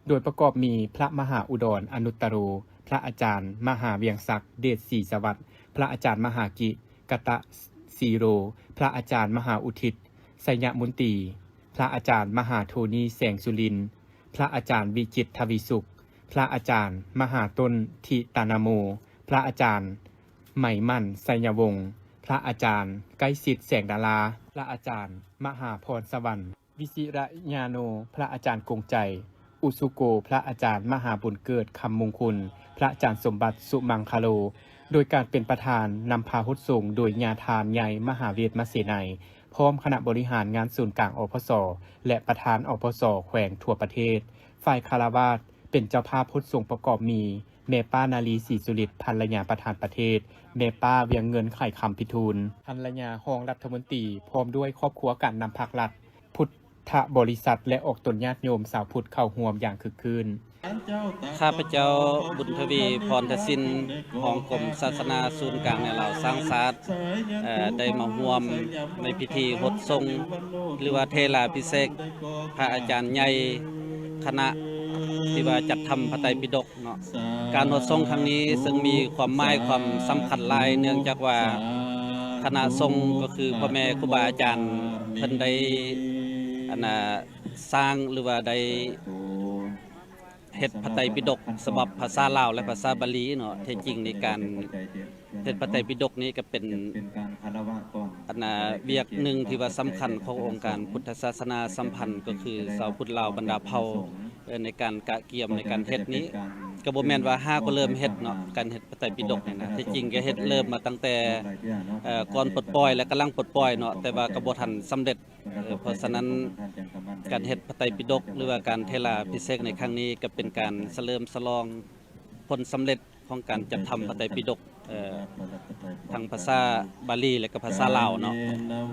ໂດຍປະກອບມີ ພະມະຫາອຸດອນ ອະນຸດຕະໂຣ, ພະອາຈານມະຫາວຽງສັກ ເດດສີສະຫວັດ, ພະອາຈານມະຫາກິ ກະຕະສີໂຣ, ພະອາຈານມະຫາອຸທິດ ໄຊຍະມົນຕີ, ພະອາຈານມະຫາໂທນີ ແສງສຸລິນ, ພະອາຈານວິຈິດ ທະວີສຸກ, ພະອາຈານມະຫາຕົ້ນ ທິຕານາໂມ, ພະອາຈານໄໝໝັ້ນ ໄຊຍະວົງ, ພະອາຈານໃກ້ຊິດ ແສງດາລາ, ພະອາຈານມະຫາພອນສະຫວັນ ວິຊິຣະຍາໂນ, ພະອາຈານກົງໄຈ ອຸສຸໂກ, ພະອາຈານມະຫາບຸນເກີດ ຄຳມຸງຄຸນ, ພະອາຈານສົມບັດ ສຸມັງຄະໂລ, ໂດຍການເປັນປະທານນຳພາຫົດສົງໂດຍຍາທ່ານໃຫຍ່ ມະຫາເວດມະເສໄນ, ພ້ອມຄະນະບໍລິຫານງານສູນກາງ ອພສ ແລະ ປະທານ ອພສ ແຂວງທົ່ວປະເທດ. ຝ່າຍຄາລະວາດເປັນເຈົ້າພາບຫົດສົງປະກອບມີ ແມ່ປ້ານາລີ ສີສຸລິດ ພັນລະຍາປະທານປະເທດ, ແມ່ປ້າວຽງເງິນ ໄຂຄຳພິທູນ ພັນລະຍາຮອງລັດຖະມົນຕີ ພ້ອມດ້ວຍຄອບຄົວການນຳພາກລັດ, ພຸດທະບໍລິສັດ ແລະ ອອກຕົນຍາດໂຍມຊາວພຸດເຂົ້າຮ່ວມຢ່າງຄຶກຄື້ນ. ຂ້າພະເຈົ້າ ບຸນທະວີ ພອນທະສິນ ຮອງກົມສາສະໜາສູນກາງແນວລາວສ້າງຊາດ ເອີ ໄດ້ມາຮ່ວມໃນພິທີຫົດສົງ ຫຼືວ່າເທລາພິເສກ ພະອາຈານໃຫຍ່ ຄະນະທີ່ວ່າຈັດທຳພະໄຕປິດົກ ເນາະ. ການຫົດສົງຄັ້ງນີ້ເຊິ່ງມີຄວາມໝາຍຄວາມສຳຄັນຫຼາຍ ເນື່ອງຈາກວ່າຄະນະສົງກໍຄືພໍ່ແມ່ຄູບາອາຈານເພິ່ນໄດ້ ອັນນ່າ ສ້າງ ຫຼືວ່າໄດ້ເຮັດພະໄຕປິດົກສະບັບພາສາລາວ ແລະ ພາສາບາລີເນາະ. ແທ້ຈິງໃນການ ເຮັດພະໄຕປິດົກນີ້ກໍເປັນ ອັນນ່າ ວຽກໜຶ່ງທີ່ວ່າສຳຄັນຂອງອົງການພຸດທະສາສະໜາສຳພັນ ກໍຄືຊາວພຸດລາວບັນດາເຜົ່າ ເອີ ໃນການກະກຽມໃນການເຮັດນີ້ ກໍບໍ່ແມ່ນວ່າຫາກໍເລີ່ມເຮັດເນາະ. ການເຮັດພະໄຕປິດົກນີ້ນະ ແທ້ຈິງກໍເຮັດເລີ່ມມາຕັ້ງແຕ່ ເອີ ກ່ອນປົດປ່ອຍ ແລະ ກຳລັງປົດປ່ອຍເນາະ ແຕ່ວ່າກໍບໍ່ທັນສຳເລັດ. ເອີ ເພາະສະນັ້ນ ການເຮັດພະໄຕປິດົກ ຫຼືວ່າການເທລາພິເສກໃນຄັ້ງນີ້ ກໍເປັນການສະເຫຼີມສະຫຼອງຜົນສຳເລັດ ຂອງການຈັດທຳພະໄຕປິດົກ ເອີ ທັງພາສາບາລີ ແລະ ກໍພາສາລາວເນາະ.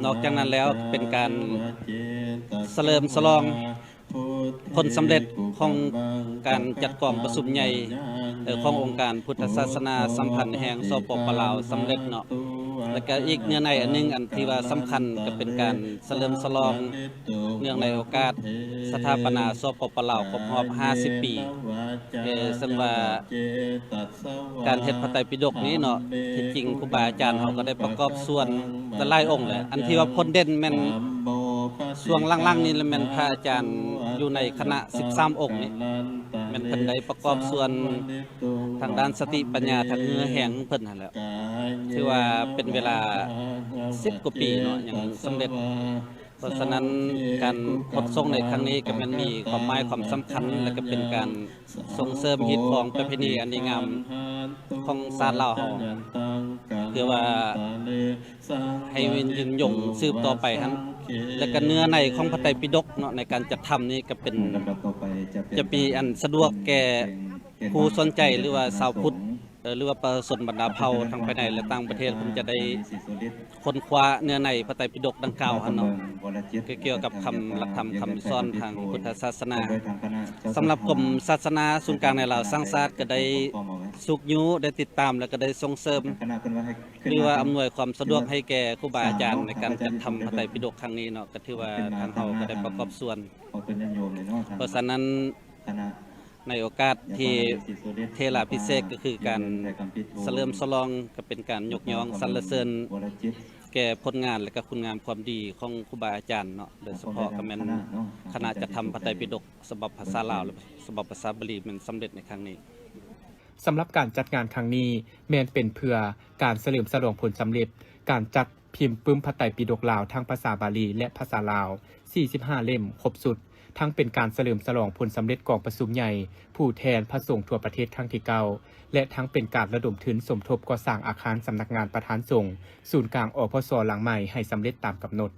ນອກຈາກນັ້ນແລ້ວ ເປັນການສະເຫຼີມສະຫຼອງຜົນສຳເລັດຂອງການຈັດກອງປະຊຸມໃຫຍ່ ເອີ ຂອງອົງການພຸດທະສາສະໜາສຳພັນແຫ່ງ ສປປ ລາວ ສຳເລັດເນາະ. ແລະ ກໍອີກເນື້ອໃນອັນໜຶ່ງ ອັນທີ່ວ່າສຳຄັນ ກໍເປັນການສະເຫຼີມສະຫຼອງ ເນື່ອງໃນໂອກາດສະຖາປະນາ ສປປ ລາວ ຄົບຮອບຫ້າສິບປີ ເອີ ເຊິ່ງວ່າການເຮັດພະໄຕປິດົກນີ້ເນາະ ທີ່ຈິງຄູບາອາຈານເຮົາກໍໄດ້ປະກອບສ່ວນຫຼາຍໆອົງແຫຼະ. ອັນທີ່ວ່າພົ້ນເດັ່ນແມ່ນຊ່ວງຫຼັງໆນີ້ແຫຼະ ແມ່ນພະອາຈານຢູ່ໃນຄະນະສິບສາມອົງນີ້ ແມ່ນເພິ່ນໄດ້ປະກອບສ່ວນທາງດ້ານສະຕິປັນຍາ ທາງເຫື່ອແຮງຂອງເພິ່ນຫັ້ນແຫຼະ ຖືວ່າເປັນເວລາສິບກວ່າປີເນາະ ຍັງສຳເລັດ. ເພາະສະນັ້ນ ການຫົດສົງໃນຄັ້ງນີ້ກໍແມ່ນມີຄວາມໝາຍຄວາມສຳຄັນ ແລະ ກໍເປັນການສົ່ງເສີມຮີດຄອງປະເພນີອັນດີງາມຂອງຊາດລາວເຮົາ ເພື່ອວ່າໃຫ້ມັນຍືນຍົງສືບຕໍ່ໄປຫັ້ນ. ແລະ ກໍເນື້ອໃນຂອງພະໄຕປິດົກເນາະ ໃນການຈັດທຳນີ້ກໍເປັນ ຈະມີອັນສະດວກແກ່ຜູ້ສົນໃຈ ຫຼືວ່າຊາວພຸດ ເອີ ຫຼືວ່າປະຊາຊົນບັນດາເຜົ່າທັງພາຍໃນ ແລະ ຕ່າງປະເທດ ເພິ່ນຈະໄດ້ຄົ້ນຄວ້າເນື້ອໃນພະໄຕປິດົກດັ່ງກ່າວຫັ້ນເນາະ ກໍກ່ຽວກັບຄຳ ຫຼັກທຳຄຳສອນທາງພຸດທະສາສະໜາ. ສຳລັບກົມສາສະໜາສູນກາງໃນລາວສ້າງຊາດ ກໍໄດ້ຊຸກຍູ້ ໄດ້ຕິດຕາມ ແລະ ກໍໄດ້ສົ່ງເສີມ ຫຼືວ່າອຳນວຍຄວາມສະດວກໃຫ້ແກ່ຄູບາອາຈານໃນການຈັດທຳພະໄຕປິດົກຄັ້ງນີ້ເນາະ ກໍຖືວ່າທາງເຮົາກໍໄດ້ປະກອບສ່ວນ. ເພາະສະນັ້ນ ໃນໂອກາດທີ່ເຖລາພິເສກ ກໍຄືການສະເຫຼີມສະຫຼອງ ກໍເປັນການຍົກຍ້ອງສັນລະເສີນແກ່ຜົນງານ ແລະ ກໍຄຸນງາມຄວາມດີຂອງຄູບາອາຈານເນາະ, ໂດຍສະເພາະກໍແມ່ນຄະນະຈັດທຳພະໄຕປິດົກສະບັບພາສາລາວ ແລະ ສະບັບພາສາບາລີ ແມ່ນສຳເລັດໃນຄັ້ງນີ້. ສຳລັບການຈັດງານຄັ້ງນີ້ ແມ່ນເປັນເພື່ອການສະເຫຼີມສະຫຼອງຜົນສຳເລັດການຈັດພິມປຶ້ມພະໄຕປິດົກລາວ ທັງພາສາບາລີ ແລະ ພາສາລາວ ສີ່ສິບຫ້າເຫຼັ້ມຄົບຊຸດ, ທັງເປັນການສະເຫຼີມສະຫຼອງຜົນສຳເລັດກອງປະຊຸມໃຫຍ່ຜູ້ແທນພະສົງທົ່ວປະເທດຄັ້ງທີເກົ້າ ແລະ ທັງເປັນການລະດົມທຶນສົມທົບກໍ່ສ້າງອາຄານສຳນັກງານປະທານສົງ ສູນກາງ ອພສ ຫຼັງໃໝ່ໃຫ້ສຳເລັດຕາມກຳນົດ.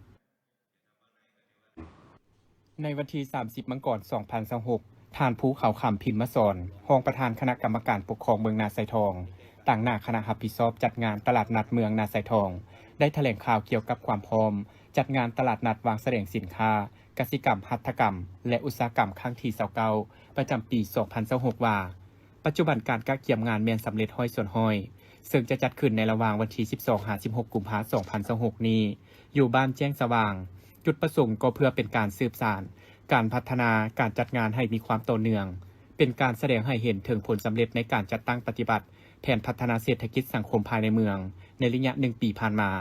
ໃນວັນທີສາມສິບ ມັງກອນ ສອງພັນຊາວຫົກ, ທ່ານ ພູເຂົາຄຳ ພິມມະສອນ ຮອງປະທານຄະນະກຳມະການປົກຄອງເມືອງນາຊາຍທອງ ຕາງໜ້າຄະນະຮັບຜິດຊອບຈັດງານຕະຫຼາດນັດເມືອງນາຊາຍທອງ ໄດ້ຖະແຫຼງຂ່າວກ່ຽວກັບຄວາມພ້ອມຈັດງານຕະຫຼາດນັດວາງສະແດງສິນຄ້າກະສິກຳ, ຫັດຖະກຳ ແລະ ອຸດສາຫະກຳ ຄັ້ງທີຊາວເກົ້າ ປະຈຳປີສອງພັນຊາວຫົກ ວ່າ ປັດຈຸບັນການກະກຽມງານແມ່ນສຳເລັດຮ້ອຍສ່ວນຮ້ອຍ, ເຊິ່ງຈະຈັດຂຶ້ນໃນລະຫວ່າງວັນທີສິບສອງ ຫາ ສິບຫົກ ກຸມພາ ສອງພັນຊາວຫົກນີ້ ຢູ່ບ້ານແຈ້ງສະຫວ່າງ. ຈຸດປະສົງກໍເພື່ອເປັນການສືບສານການພັດທະນາການຈັດງານໃຫ້ມີຄວາມຕໍ່ເນື່ອງ, ເປັນການສະແດງໃຫ້ເຫັນເຖິງຜົນສຳເລັດໃນການຈັດຕັ້ງປະຕິບັດແຜນພັດທະນາເສດຖະກິດສັງຄົມພາຍໃນເມືອງໃນໄລຍະໜຶ່ງປີຜ່ານມາ,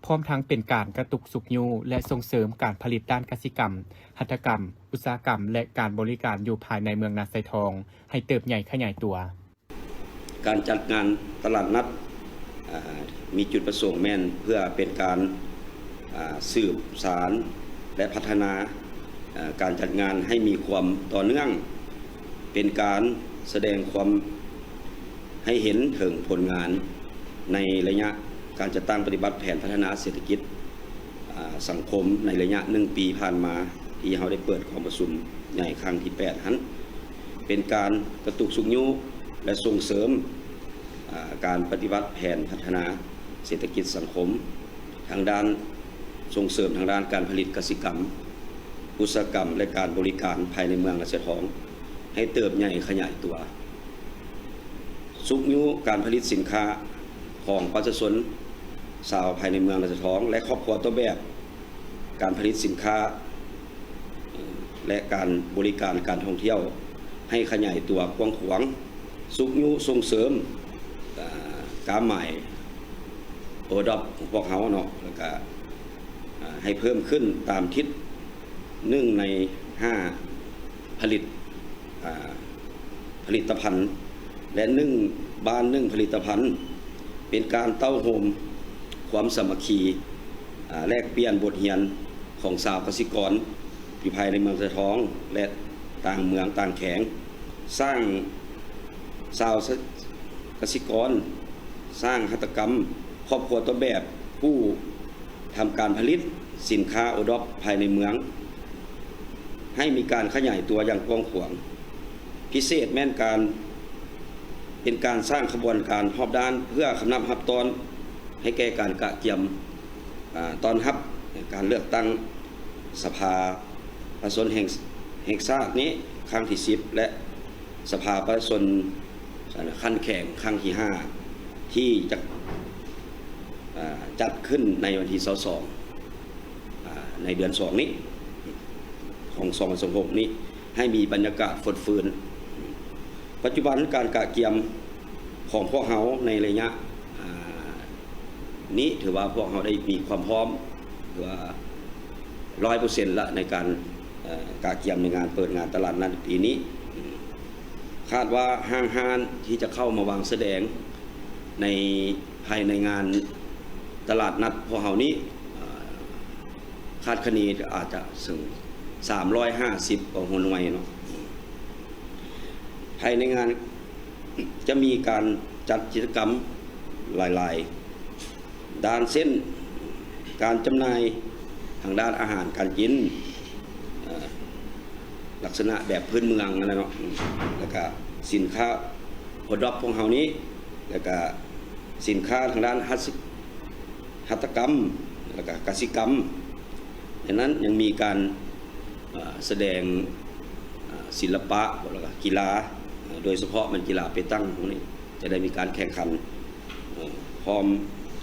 ພ້ອມທັງເປັນການກະຕຸກຊຸກຍູ້ ແລະ ສົ່ງເສີມການຜະລິດດ້ານກະສິກຳ, ຫັດຖະກຳ, ອຸດສາຫະກຳ ແລະ ການບໍລິການຢູ່ພາຍໃນເມືອງນາຊາຍທອງໃຫ້ເຕີບໃຫຍ່ຂະຫຍາຍຕົວ. ການຈັດງານຕະຫຼາດນັດ ອາ ມີຈຸດປະສົງແມ່ນເພື່ອເປັນການ ອາ ສືບສານ ແລະ ພັດທະນາ ອາ ການຈັດງານໃຫ້ມີຄວາມຕໍ່ເນື່ອງ, ເປັນການສະແດງຄວາມໃຫ້ເຫັນເຖິງຜົນງານໃນໄລຍະການຈັດຕັ້ງປະຕິບັດແຜນພັດທະນາເສດຖະກິດ ອາ ສັງຄົມໃນໄລຍະໜຶ່ງປີຜ່ານມາ ທີ່ເຮົາໄດ້ເປີດກອງປະຊຸມໃຫຍ່ຄັ້ງທີແປດຫັ້ນ ເປັນການກະຕຸກຊຸກຍູ້ ແລະ ສົ່ງເສີມ ອາ ການປະຕິບັດແຜນພັດທະນາເສດຖະກິດສັງຄົມ ທາງດ້ານ ສົ່ງເສີມທາງດ້ານການຜະລິດກະສິກຳ, ອຸດສາຫະກຳ ແລະ ການບໍລິການພາຍໃນເມືອງນາຊາຍທອງ ໃຫ້ເຕີບໃຫຍ່ຂະຫຍາຍຕົວ. ຊຸກຍູ້ການຜະລິດສິນຄ້າຂອງປະຊາຊົນຊາວພາຍໃນເມືອງນາຊາຍທອງ ແລະ ຄອບຄົວຕົ້ນແບບ, ການຜະລິດສິນຄ້າ ແລະ ການບໍລິການການທ່ອງທ່ຽວໃຫ້ຂະຫຍາຍຕົວກວ້າງຂວາງ, ຊຸກຍູ້ສົ່ງເສີມ ອາ ກ້າວໝາຍ ໂອດອບ ຂອງພວກເຮົາເນາະ ແລ້ວກະ ອາ ໃຫ້ເພີ່ມຂຶ້ນຕາມທິດ ໜຶ່ງໃນຫ້າຜະລິດ ອາ ຜະລິດຕະພັນ ແລະ ໜຶ່ງບ້ານໜຶ່ງຜະລິດຕະພັນ ເປັນການເຕົ້າໂຮມຄວາມສາມັກຄີ ອາ ແລກປ່ຽນບົດຮຽນຂອງຊາວກະສິກອນຢູ່ພາຍໃນເມືອງນາຊາຍທອງ ແລະ ຕ່າງເມືອງຕ່າງແຂວງ, ສ້າງຊາວກະສິກອນ, ສ້າງຫັດຖະກຳ, ຄອບຄົວຕົ້ນແບບ, ຜູ້ ທຳການຜະລິດສິນຄ້າໂອດອບພາຍໃນເມືອງ ໃຫ້ມີການຂະຫຍາຍຕົວຢ່າງກວ້າງຂວາງ, ພິເສດແມ່ນການ ເປັນການສ້າງຂະບວນການຮອບດ້ານ ເພື່ອກຳນຳຮັບຕ້ອນໃຫ້ແກ່ການກະກຽມ ອາ ຕ້ອນຮັບການເລືອກຕັ້ງສະພາປະຊາຊົນແຫ່ງ ແຫ່ງຊາດນີ້ຄັ້ງທີສິບ ແລະ ສະພາປະຊາຊົນ ຂັ້ນແຂວງຄັ້ງທີຫ້າ ທີ່ຈະ ອາ ຈັດຂຶ້ນໃນວັນທີຊາວສອງ ອາ ໃນເດືອນສອງນີ້ ຂອງສອງພັນຊາວຫົກນີ້ ໃຫ້ມີບັນຍາກາດຟົດຟື້ນ. ປັດຈຸບັນການກະກຽມຂອງພວກເຮົາໃນໄລຍະ ອາ ນີ້ ຖືວ່າພວກເຮົາໄດ້ມີຄວາມພ້ອມ ຖືວ່າຮ້ອຍເປີເຊັນລະ ໃນການ ເອີ ກະກຽມໃນງານເປີດງານຕະຫຼາດນັດໃນປີນີ້. ຄາດວ່າຫ້າງຮ້ານທີ່ຈະເຂົ້າມາວາງສະແດງໃນ ພາຍໃນງານຕະຫຼາດນັດພວກເຮົານີ້ ເອີ ຄາດຄະເນອາດຈະເຖິງສາມຮ້ອຍຫ້າສິບກວ່າຫົວໜ່ວຍເນາະ. ພາຍໃນງານຈະມີການຈັດກິດຈະກຳຫຼາຍໆ ດ້ານເຊັ່ນ ການຈຳໜ່າຍທາງດ້ານອາຫານການກິນ ເອີ ລັກສະນະແບບພື້ນເມືອງຫັ້ນແຫຼະເນາະ ແລ້ວກະສິນຄ້າໂອດອບຂອງເຮົານີ້ ແລ້ວກະສິນຄ້າທາງດ້ານຫັດ ຫັດຖະກຳ ແລ້ວກະກະສິກຳ. ໃນນັ້ນຍັງມີການ ເອີ ສະແດງ ເອີ ສິລະປະ ແລ້ວກະກິລາ ໂດຍສະເພາະແມ່ນກິລາເປຕັງພວກນີ້ ຈະໄດ້ມີການແຂ່ງຂັນ ເອີ ພ້ອມ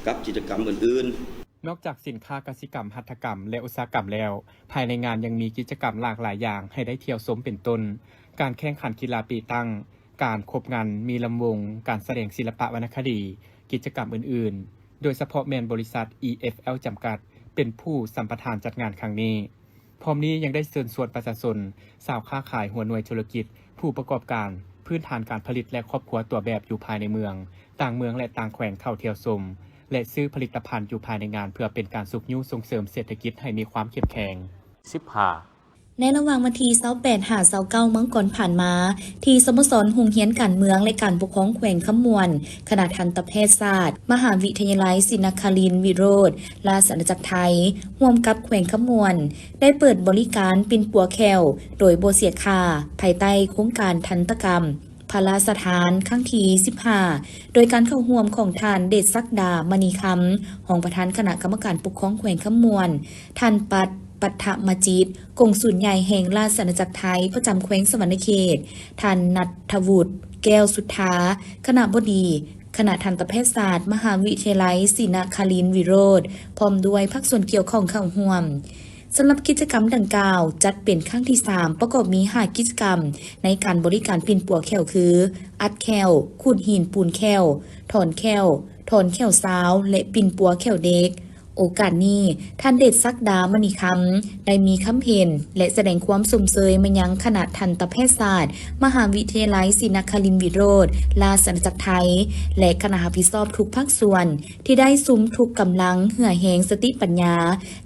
ກັບກິດຈະກຳອື່ນໆ. ນອກຈາກສິນຄ້າກະສິກຳ, ຫັດຖະກຳ ແລະ ອຸດສາຫະກຳແລ້ວ, ພາຍໃນງານຍັງມີກິດຈະກຳຫຼາກຫຼາຍຢ່າງໃຫ້ໄດ້ທ່ຽວຊົມ ເປັນຕົ້ນ ການແຂ່ງຂັນກິລາເປຕັງ, ການຄົບງັນມີລຳວົງ, ການສະແດງສິລະປະວັນນະຄະດີ, ກິດຈະກຳອື່ນໆ, ໂດຍສະເພາະແມ່ນບໍລິສັດ ອີເອັຟແອລ ຈຳກັດ ເປັນຜູ້ສຳປະທານຈັດງານຄັ້ງນີ້. ພ້ອມນີ້ຍັງໄດ້ເຊີນຊວນປະຊາຊົນ, ຊາວຄ້າຂາຍ, ຫົວໜ່ວຍທຸລະກິດ, ຜູ້ປະກອບການ, ພື້ນຖານການຜະລິດ ແລະ ຄອບຄົວຕົວແບບຢູ່ພາຍໃນເມືອງ, ຕ່າງເມືອງ ແລະ ຕ່າງແຂວງເຂົ້າທ່ຽວຊົມ ແລະ ຊື້ຜະລິດຕະພັນຢູ່ພາຍໃນງານ ເພື່ອເປັນການຊຸກຍູ້ສົ່ງເສີມເສດຖະກິດໃຫ້ມີຄວາມເຂັ້ມແຂງ. ສິບຫ້າ ໃນລະຫວ່າງວັນທີຊາວແປດຫາຊາວເກົ້າມັງກອນຜ່ານມາ, ທີ່ສະໂມສອນໂຮງຮຽນການເມືອງ ແລະ ການປົກຄອງແຂວງຄຳມ່ວນ, ຄະນະທັນຕະແພດສາດ ມະຫາວິທະຍາໄລສີນະຄະລິນວິໂຣດ ລາຊະອານາຈັກໄທ ຮ່ວມກັບແຂວງຄຳມ່ວນ ໄດ້ເປີດບໍລິການປິ່ນປົວແຂ້ວໂດຍບໍ່ເສຍຄ່າ, ພາຍໃຕ້ໂຄງການທັນຕະກຳພະລາຊະທານຄັ້ງທີສິບຫ້າ ໂດຍການເຂົ້າຮ່ວມຂອງທ່ານ ເດດສັກດາ ມະນີຄຳ ຮອງປະທານຄະນະກຳມະການປົກຄອງແຂວງຄຳມ່ວນ, ທ່ານ ປັດ ປັດທະມະຈິດ ກົງສູນໃຫຍ່ແຫ່ງລາຊະອານາຈັກໄທປະຈຳແຂວງສະຫວັນນະເຂດ, ທ່ານ ນັດທະວຸດ ແກ້ວສຸດທາ ຄະນະບໍດີຄະນະທັນຕະແພດສາດ ມະຫາວິທະຍາໄລສີນະຄະລິນວິໂຣດ ພ້ອມດ້ວຍພາກສ່ວນກ່ຽວຂ້ອງເຂົ້າຮ່ວມ. ສຳລັບກິດຈະກຳດັ່ງກ່າວ ຈັດເປັນຄັ້ງທີສາມ ປະກອບມີຫ້າກິດຈະກຳໃນການບໍລິການປິ່ນປົວແຂ້ວຄື ອັດແຂ້ວ, ຂູດຫີນປູນແຂ້ວ, ຖອນແຂ້ວ, ຖອນແຂ້ວຊາວ ແລະ ປິ່ນປົວແຂ້ວເດັກ. ໂອກາດນີ້, ທ່ານ ເດດສັກດາ ມະນີຄຳ ໄດ້ມີຄຳເຫັນ ແລະ ສະແດງຄວາມຊົມເຊີຍມາຍັງຄະນະທັນຕະແພດສາດ ມະຫາວິທະຍາໄລສີນະຄະລິນວິໂຣດ ລາຊະອານາຈັກໄທ ແລະ ຄະນະຮັບຜິດຊອບທຸກພາກສ່ວນ ທີ່ໄດ້ສຸມທຸກກຳລັງ, ເຫື່ອແຮງ, ສະຕິປັນຍາ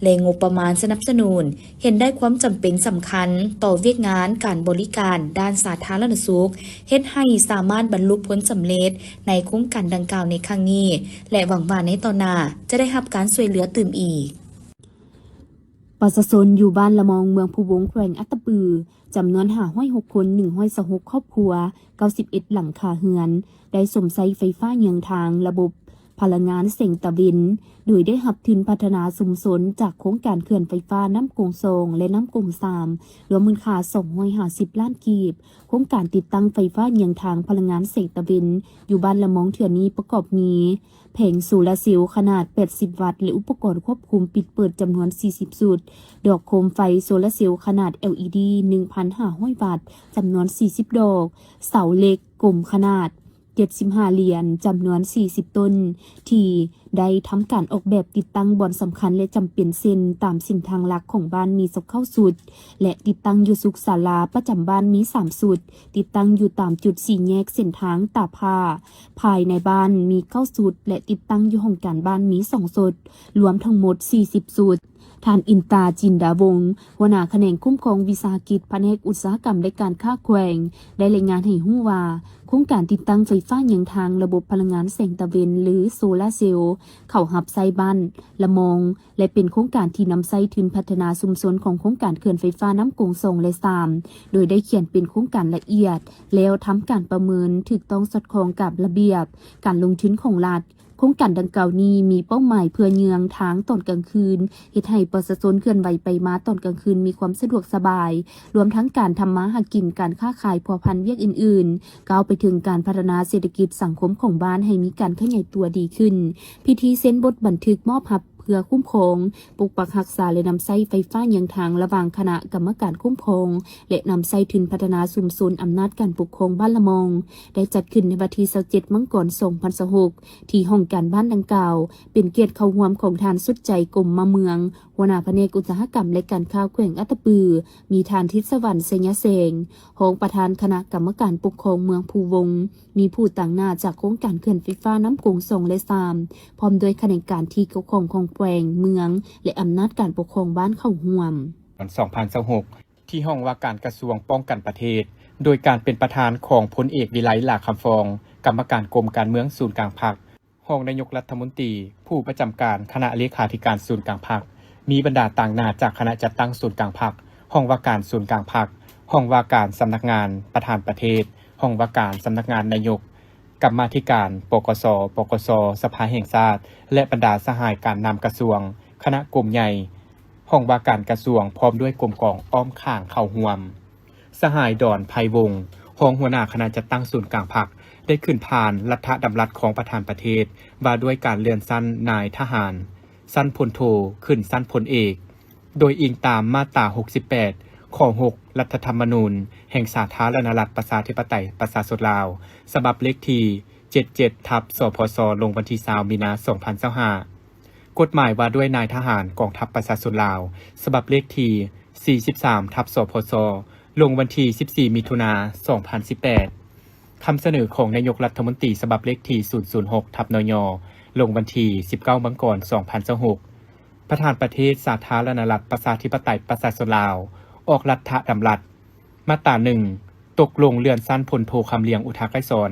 ແລະ ງົບປະມານສະໜັບສະໜູນ, ເຫັນໄດ້ຄວາມຈຳເປັນສຳຄັນຕໍ່ວຽກງານການບໍລິການດ້ານສາທາລະນະສຸກ, ເຮັດໃຫ້ສາມາດບັນລຸຜົນສຳເລັດໃນໂຄງການດັ່ງກ່າວໃນຄັ້ງນີ້ ແລະ ຫວັງວ່າໃນຕໍ່ໜ້າຈະໄດ້ຮັບການຊ່ວຍເຫຼືອຕື່ມອີກ. ປະຊາຊົນຢູ່ບ້ານລະມອງ ເມືອງພູວົງ ແຂວງອັດຕະປື ຈຳນວນຫ້າຮ້ອຍຫົກຄົນ, ໜຶ່ງຮ້ອຍຊາວຫົກຄອບຄົວ, ເກົ້າສິບເອັດຫຼັງຄາເຮືອນ ໄດ້ຊົມໃຊ້ໄຟຟ້າເຍືອງທາງລະບົບພະລັງງານແສງຕາເວັນ ໂດຍໄດ້ຮັບທຶນພັດທະນາຊຸມຊົນຈາກໂຄງການເຂື່ອນໄຟຟ້ານ້ຳກົງສອງ ແລະ ນ້ຳກົງສາມ ລວມມູນຄ່າສອງຮ້ອຍຫ້າສິບລ້ານກີບ. ໂຄງການຕິດຕັ້ງໄຟຟ້າເຍືອງທາງພະລັງງານແສງຕາເວັນ ຢູ່ບ້ານລະມອງເທື່ອນີ້ປະກອບມີ ແຜງໂຊລາເຊວຂະໜາດແປດສິບວັດ ແລະ ອຸປະກອນຄວບຄຸມປິດເປີດຈຳນວນສີ່ສິບຊຸດ, ດອກໂຄມໄຟໂຊລາເຊວຂະໜາດ ແອລອີດີ ໜຶ່ງພັນຫ້າຮ້ອຍວັດ ຈຳນວນສີ່ສິບດອກ, ເສົາເຫຼັກກົມຂະໜາດເຈັດສິບຫ້າຫຼຽນ ຈຳນວນສີ່ສິບຕົ້ນ ທີ່ໄດ້ທຳການອອກແບບຕິດຕັ້ງບ່ອນສຳຄັນ ແລະ ຈຳເປັນ ເຊັ່ນ ຕາມເສັ້ນທາງຫຼັກຂອງບ້ານມີຊາວເກົ້າຊຸດ ແລະ ຕິດຕັ້ງຢູ່ສຸກສາລາປະຈຳບ້ານມີສາມຊຸດ, ຕິດຕັ້ງຢູ່ຕາມຈຸດສີ່ແຍກເສັ້ນທາງຕາພ້າ ພາຍໃນບ້ານມີເກົ້າຊຸດ ແລະ ຕິດຕັ້ງຢູ່ຫ້ອງການບ້ານມີສອງຊຸດ, ລວມທັງໝົດສີ່ສິບຊຸດ. ທ່ານ ອິນຕາ ຈິນດາວົງ ຫົວໜ້າຂະແໜງຄຸ້ມຄອງວິສາຫະກິດ ພະແນກອຸດສາຫະກຳ ແລະ ການຄ້າແຂວງ ໄດ້ລາຍງານໃຫ້ຮູ້ວ່າ ໂຄງການຕິດຕັ້ງໄຟຟ້າເຍືອງທາງລະບົບພະລັງງານແສງຕາເວັນ ຫຼື ໂຊລາເຊວ ເຂົ້າຮັບໃຊ້ບ້ານລະມອງ ແລະ ເປັນໂຄງການທີ່ນຳໃຊ້ທຶນພັດທະນາຊຸມຊົນຂອງໂຄງການເຂື່ອນໄຟຟ້ານ້ຳກົງສອງ ແລະ ສາມ ໂດຍໄດ້ຂຽນເປັນໂຄງການລະອຽດ ແລ້ວທຳການປະເມີນຖືກຕ້ອງສອດຄ່ອງກັບລະບຽບການລົງທຶນຂອງລັດ. ໂຄງການດັ່ງກ່າວນີ້ມີເປົ້າໝາຍເພື່ອເຍືອງທາງຕອນກາງຄືນ, ເຮັດໃຫ້ປະຊາຊົນເຄື່ອນໄຫວໄປມາຕອນກາງຄືນມີຄວາມສະດວກສະບາຍ, ລວມທັງການທຳມາຫາກິນ, ການຄ້າຂາຍ, ພົວພັນວຽກອື່ນໆ, ກ້າວໄປເຖິງການພັດທະນາເສດຖະກິດສັງຄົມຂອງບ້ານໃຫ້ມີການຂະຫຍາຍຕົວດີຂຶ້ນ. ພິທີເຊັນບົດບັນທຶກມອບຮັບ ເພື່ອຄຸ້ມຄອງ, ປົກປັກຮັກສາ ແລະ ນຳໃຊ້ໄຟຟ້າເຍືອງທາງລະຫວ່າງຄະນະກຳມະການຄຸ້ມຄອງ ແລະ ນຳໃຊ້ທຶນພັດທະນາຊຸມຊົນອຳນາດການປົກຄອງບ້ານລະມອງ ໄດ້ຈັດຂຶ້ນໃນວັນທີຊາວເຈັດ ມັງກອນ ສອງພັນຊາວຫົກ ທີ່ຫ້ອງການບ້ານດັ່ງກ່າວ, ເປັນກຽດເຂົ້າຮ່ວມຂອງທ່ານ ສຸດໃຈ ກົມມະເມືອງ ຫົວໜ້າພະແນກອຸດສາຫະກຳ ແລະ ການຄ້າແຂວງອັດຕະປື, ມີທ່ານ ທິດສະຫວັນ ໄຊຍະແສງ ຮອງປະທານຄະນະກຳມະການປົກຄອງເມືອງພູວົງ, ມີຜູ້ຕາງໜ້າຈາກໂຄງການເຂື່ອນໄຟຟ້ານ້ຳກົງສອງ ແລະ ສາມ ພ້ອມດ້ວຍຂະແໜງການທີ່ກ່ຽວຂ້ອງຂອງແຂວງ, ເມືອງ ແລະ ອຳນາດການປົກຄອງບ້ານເຂົ້າຮ່ວມ. ສອງພັນຊາວຫົກ ທີ່ຫ້ອງວ່າການກະຊວງປ້ອງກັນປະເທດ, ໂດຍການເປັນປະທານຂອງພົນເອກ ວິໄລ ຫຼ້າຄຳຟອງ, ກຳມະການກົມການເມືອງສູນກາງພັກ, ຮອງນາຍົກລັດຖະມົນຕີ, ຜູ້ປະຈຳການຄະນະເລຂາທິການສູນກາງພັກ, ມີບັນດາຕາງໜ້າຈາກຄະນະຈັດຕັ້ງສູນກາງພັກ, ຫ້ອງວ່າການສູນກາງພັກ, ຫ້ອງວ່າການສຳນັກງານປະທານປະເທດ, ຫ້ອງວ່າການສຳນັກງານນາຍົກ, ກຳມາທິການ ປກສ, ປກສ, ສະພາແຫ່ງຊາດ ແລະ ບັນດາສະຫາຍການນຳກະຊວງ, ຄະນະກົມໃຫຍ່, ຫ້ອງວ່າການກະຊວງ ພ້ອມດ້ວຍກົມກອງອ້ອມຂ້າງເຂົ້າຮ່ວມ. ສະຫາຍ ດອນ ໄພວົງ ຮອງຫົວໜ້າຄະນະຈັດຕັ້ງສູນກາງພັກ ໄດ້ຂຶ້ນຜ່ານລັດຖະດຳລັດຂອງປະທານປະເທດ ວ່າດ້ວຍການເລື່ອນຊັ້ນນາຍທະຫານ ຊັ້ນພົນໂທ ຂຶ້ນຊັ້ນພົນເອກ ໂດຍອີງຕາມມາດຕາຫົກສິບແປດ ຂໍ້ຫົກ ລັດຖະທຳມະນູນແຫ່ງສາທາລະນະລັດ ປະຊາທິປະໄຕ ປະຊາຊົນລາວ ສະບັບເລກທີເຈັດເຈັດ ທັບ ສພສ ລົງວັນທີຊາວ ມີນາ ສອງພັນຊາວຫ້າ. ກົດໝາຍວ່າດ້ວຍນາຍທະຫານກອງທັບປະຊາຊົນລາວ ສະບັບເລກທີສີ່ສິບສາມ ທັບ ສພສ ລົງວັນທີສິບສີ່ ມິຖຸນາ ສອງພັນສິບແປດ. ຄຳສະເໜີຂອງນາຍົກລັດຖະມົນຕີ ສະບັບເລກທີສູນສູນຫົກ ທັບ ນຍ ລົງວັນທີສິບເກົ້າ ມັງກອນ ສອງພັນຊາວຫົກ. ປະທານປະເທດສາທາລະນະລັດ ປະຊາທິປະໄຕ ປະຊາຊົນລາວ ອອກລັດຖະດຳລັດ ມາດຕາໜຶ່ງ ຕົກລົງເລື່ອນຊັ້ນ ພົນໂທ ຄຳລຽງ ອຸທາໄກສອນ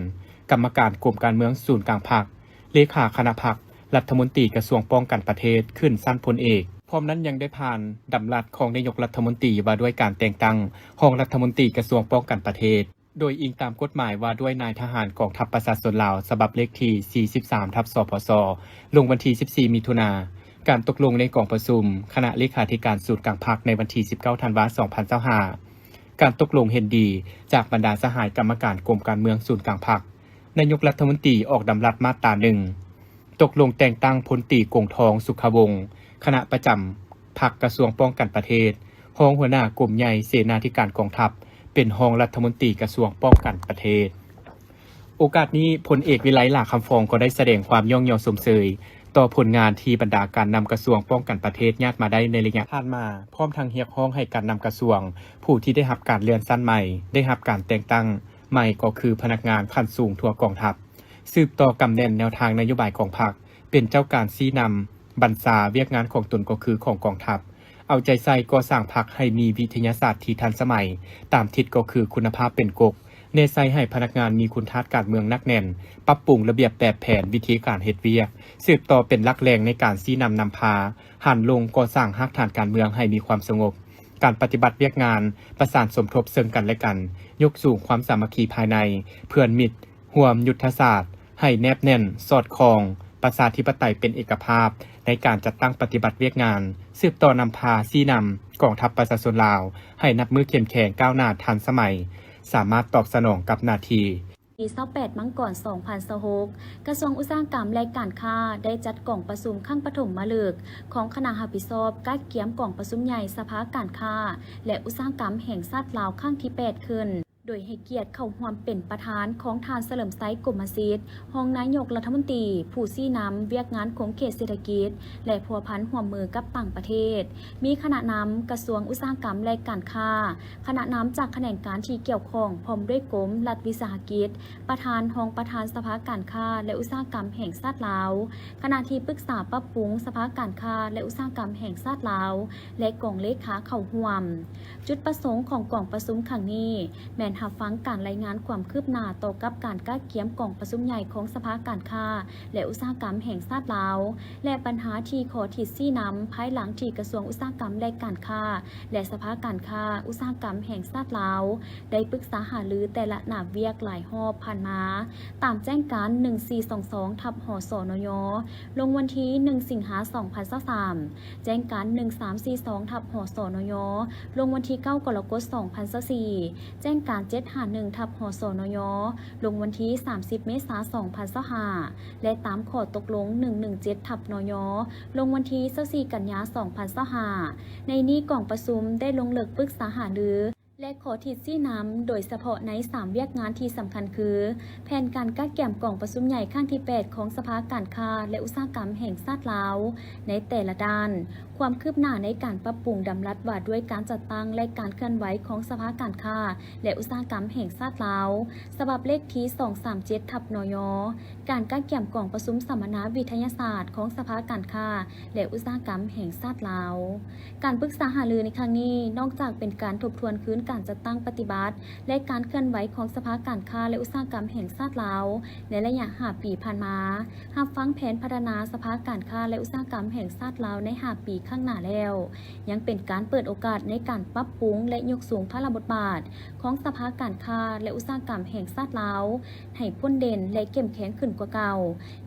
ກຳມະການກົມການເມືອງສູນກາງພັກ, ເລຂາຄະນະພັກ, ລັດຖະມົນຕີກະຊວງປ້ອງກັນປະເທດ ຂຶ້ນຊັ້ນພົນເອກ. ພ້ອມນັ້ນຍັງໄດ້ຜ່ານດຳລັດຂອງນາຍົກລັດຖະມົນຕີ ວ່າດ້ວຍການແຕ່ງຕັ້ງຮອງລັດຖະມົນຕີກະຊວງປ້ອງກັນປະເທດ ໂດຍອີງຕາມກົດໝາຍວ່າດ້ວຍນາຍທະຫານກອງທັບປະຊາຊົນລາວ ສະບັບເລກທີສີ່ສິບສາມ ທັບ ສພສ ລົງວັນທີສິບສີ່ ມິຖຸນາ. ການຕົກລົງໃນກອງປະຊຸມຄະນະເລຂາທິການສູນກາງພັກ ໃນວັນທີສິບເກົ້າ ທັນວາ ສອງພັນຊາວຫ້າ. ການຕົກລົງເຫັນດີຈາກບັນດາສະຫາຍກຳມະການກົມການເມືອງສູນກາງພັກ. ນາຍົກລັດຖະມົນຕີອອກດຳລັດມາດຕາໜຶ່ງ ຕົກລົງແຕ່ງຕັ້ງພົນຕີ ກົງທອງ ສຸຂະວົງ ຄະນະປະຈຳພັກກະຊວງປ້ອງກັນປະເທດ, ຮອງຫົວໜ້າກົມໃຫຍ່ເສນາທິການກອງທັບ ເປັນຮອງລັດຖະມົນຕີກະຊວງປ້ອງກັນປະເທດ. ໂອກາດນີ້, ພົນເອກ ວິໄລ ຫຼ້າຄຳຟອງ ກໍໄດ້ສະແດງຄວາມຍ້ອງຍໍຊົມເຊີຍຕໍ່ຜົນງານທີ່ບັນດາການນຳກະຊວງປ້ອງກັນປະເທດຍາດມາໄດ້ໃນໄລຍະຜ່ານມາ, ພ້ອມທັງຮຽກຮ້ອງໃຫ້ການນຳກະຊວງຜູ້ທີ່ໄດ້ຮັບການເລື່ອນຊັ້ນໃໝ່ ໄດ້ຮັບການແຕ່ງຕັ້ງໃໝ່ ກໍຄືພະນັກງານຂັ້ນສູງທົ່ວກອງທັບ ສືບຕໍ່ກຳແໜ້ນແນວທາງນະໂຍບາຍຂອງພັກ, ເປັນເຈົ້າການຊີ້ນຳບັນຊາວຽກງານຂອງຕົນ ກໍຄືຂອງກອງທັບ, ເອົາໃຈໃສ່ກໍ່ສ້າງພັກໃຫ້ມີວິທະຍາສາດທີ່ທັນສະໄໝ, ຕາມທິດກໍຄືຄຸນນະພາບເປັນກົກ, ແນໃສ່ໃຫ້ພະນັກງານມີຄຸນທາດການເມືອງໜັກແໜ້ນ, ປັບປຸງລະບຽບແບບແຜນວິທີການເຮັດວຽກ, ສືບຕໍ່ເປັນຫຼັກແຫຼ່ງໃນການຊີ້ນຳນຳພາ, ຫັນລົງກໍ່ສ້າງຮາກຖານການເມືອງໃຫ້ມີຄວາມສະຫງົບ, ການປະຕິບັດວຽກງານປະສານສົມທົບເຊິ່ງກັນແລະກັນ, ຍົກສູງຄວາມສາມັກຄີພາຍໃນ ເພື່ອນມິດ ຮ່ວມຍຸດທະສາດໃຫ້ແນບແໜ້ນ, ສອດຄ່ອງ, ປະຊາທິປະໄຕເປັນເອກະພາບໃນການຈັດຕັ້ງປະຕິບັດວຽກງານ, ສືບຕໍ່ນຳພາຊີ້ນຳກອງທັບປະຊາຊົນລາວໃຫ້ນັບມື້ເຂັ້ມແຂງ, ກ້າວໜ້າ, ທັນສະໄໝ, ສາມາດຕອບສະໜອງກັບໜ້າທີ່. ວັນທີຊາວແປດ ມັງກອນ ສອງພັນຊາວຫົກ, ກະຊວງອຸດສາຫະກຳ ແລະ ການຄ້າ ໄດ້ຈັດກອງປະຊຸມຄັ້ງປະຖົມມະລຶກຂອງຄະນະຮັບຜິດຊອບກະກຽມກອງປະຊຸມໃຫຍ່ສະພາການຄ້າ ແລະ ອຸດສາຫະກຳແຫ່ງຊາດລາວ ຄັ້ງທີແປດ ຂຶ້ນ. ໂດຍໃຫ້ກຽດເຂົ້າຮ່ວມເປັນປະທານຂອງທ່ານ ສະເຫຼີມໄຊ ກົມມະສິດ ຮອງນາຍົກລັດຖະມົນຕີ ຜູ້ຊີ້ນຳວຽກງານຂົງເຂດເສດຖະກິດ ແລະ ພົວພັນຮ່ວມມືກັບຕ່າງປະເທດ, ມີຄະນະນຳກະຊວງອຸດສາຫະກຳ ແລະ ການຄ້າ, ຄະນະນຳຈາກຂະແໜງການທີ່ກ່ຽວຂ້ອງ ພ້ອມດ້ວຍກົມລັດວິສາຫະກິດ, ປະທານ, ຮອງປະທານສະພາການຄ້າ ແລະ ອຸດສາຫະກຳແຫ່ງຊາດລາວ, ຄະນະທີ່ປຶກສາປັບປຸງສະພາການຄ້າ ແລະ ອຸດສາຫະກຳແຫ່ງຊາດລາວ ແລະ ກອງເລຂາເຂົ້າຮ່ວມ. ຈຸດປະສົງຂອງກອງປະຊຸມຄັ້ງນີ້ ແມ່ນຮັບຟັງການລາຍງານຄວາມຄືບໜ້າຕໍ່ກັບການກະກຽມກອງປະຊຸມໃຫຍ່ຂອງສະພາການຄ້າ ແລະ ອຸດສາຫະກຳແຫ່ງຊາດລາວ ແລະ ບັນຫາທີ່ຂໍທິດຊີ້ນຳ ພາຍຫຼັງທີ່ກະຊວງອຸດສາຫະກຳ ແລະ ການຄ້າ ແລະ ສະພາການຄ້າ ອຸດສາຫະກຳແຫ່ງຊາດລາວ ໄດ້ປຶກສາຫາລືແຕ່ລະໜ້າວຽກຫຼາຍຮອບຜ່ານມາ, ຕາມແຈ້ງການ ໜຶ່ງສີ່ສອງສອງ ທັບ ຫສນຍ ລົງວັນທີ ໜຶ່ງ ສິງຫາ ສອງພັນຊາວສາມ, ແຈ້ງການ ໜຶ່ງສາມສີ່ສອງ ທັບ ຫສນຍ ລົງວັນທີ ເກົ້າ ກໍລະກົດ ສອງພັນຊາວສີ່, ແຈ້ງການ ເຈັດຫ້າໜຶ່ງ ທັບ ຫສນຍ ລົງວັນທີ ສາມສິບ ເມສາ ສອງພັນຊາວຫ້າ ແລະ ຕາມຂໍ້ຕົກລົງ ໜຶ່ງໜຶ່ງເຈັດ ທັບ ນຍ ລົງວັນທີ ຊາວສີ່ ກັນຍາ ສອງພັນຊາວຫ້າ. ໃນນີ້ກອງປະຊຸມໄດ້ລົງເລິກປຶກສາຫາລື ແລະ ຂໍທິດຊີ້ນຳ ໂດຍສະເພາະໃນສາມວຽກງານທີ່ສຳຄັນຄື ແຜນການກະກຽມກອງປະຊຸມໃຫຍ່ຄັ້ງທີແປດ ຂອງສະພາການຄ້າ ແລະ ອຸດສາຫະກຳແຫ່ງຊາດລາວ ໃນແຕ່ລະດ້ານ, ຄວາມຄືບໜ້າໃນການປັບປຸງດຳລັດວ່າດ້ວຍການຈັດຕັ້ງ ແລະ ການເຄື່ອນໄຫວຂອງສະພາການຄ້າ ແລະ ອຸດສາຫະກຳແຫ່ງຊາດລາວ ສະບັບເລກທີສອງສາມເຈັດ ທັບ ນຍ, ການກະກຽມກອງປະຊຸມສຳມະນາວິທະຍາສາດຂອງສະພາການຄ້າ ແລະ ອຸດສາຫະກຳແຫ່ງຊາດລາວ. ການປຶກສາຫາລືໃນຄັ້ງນີ້ ນອກຈາກເປັນການທົບທວນຄືນການຈັດຕັ້ງປະຕິບັດ ແລະ ການເຄື່ອນໄຫວຂອງສະພາການຄ້າ ແລະ ອຸດສາຫະກຳແຫ່ງຊາດລາວ ໃນໄລຍະຫ້າປີຜ່ານມາ, ຮັບຟັງແຜນພັດທະນາສະພາການຄ້າ ແລະ ອຸດສາຫະກຳແຫ່ງຊາດລາວໃນຫ້າປີຂ້າງໜ້າແລ້ວ, ຍັງເປັນການເປີດໂອກາດໃນການປັບປຸງ ແລະ ຍົກສູງພາລະບົດບາດຂອງສະພາການຄ້າ ແລະ ອຸດສາຫະກຳແຫ່ງຊາດລາວ ໃຫ້ພົ້ນເດັ່ນ ແລະ ເຂັ້ມແຂງຂຶ້ນກວ່າເກົ່າ,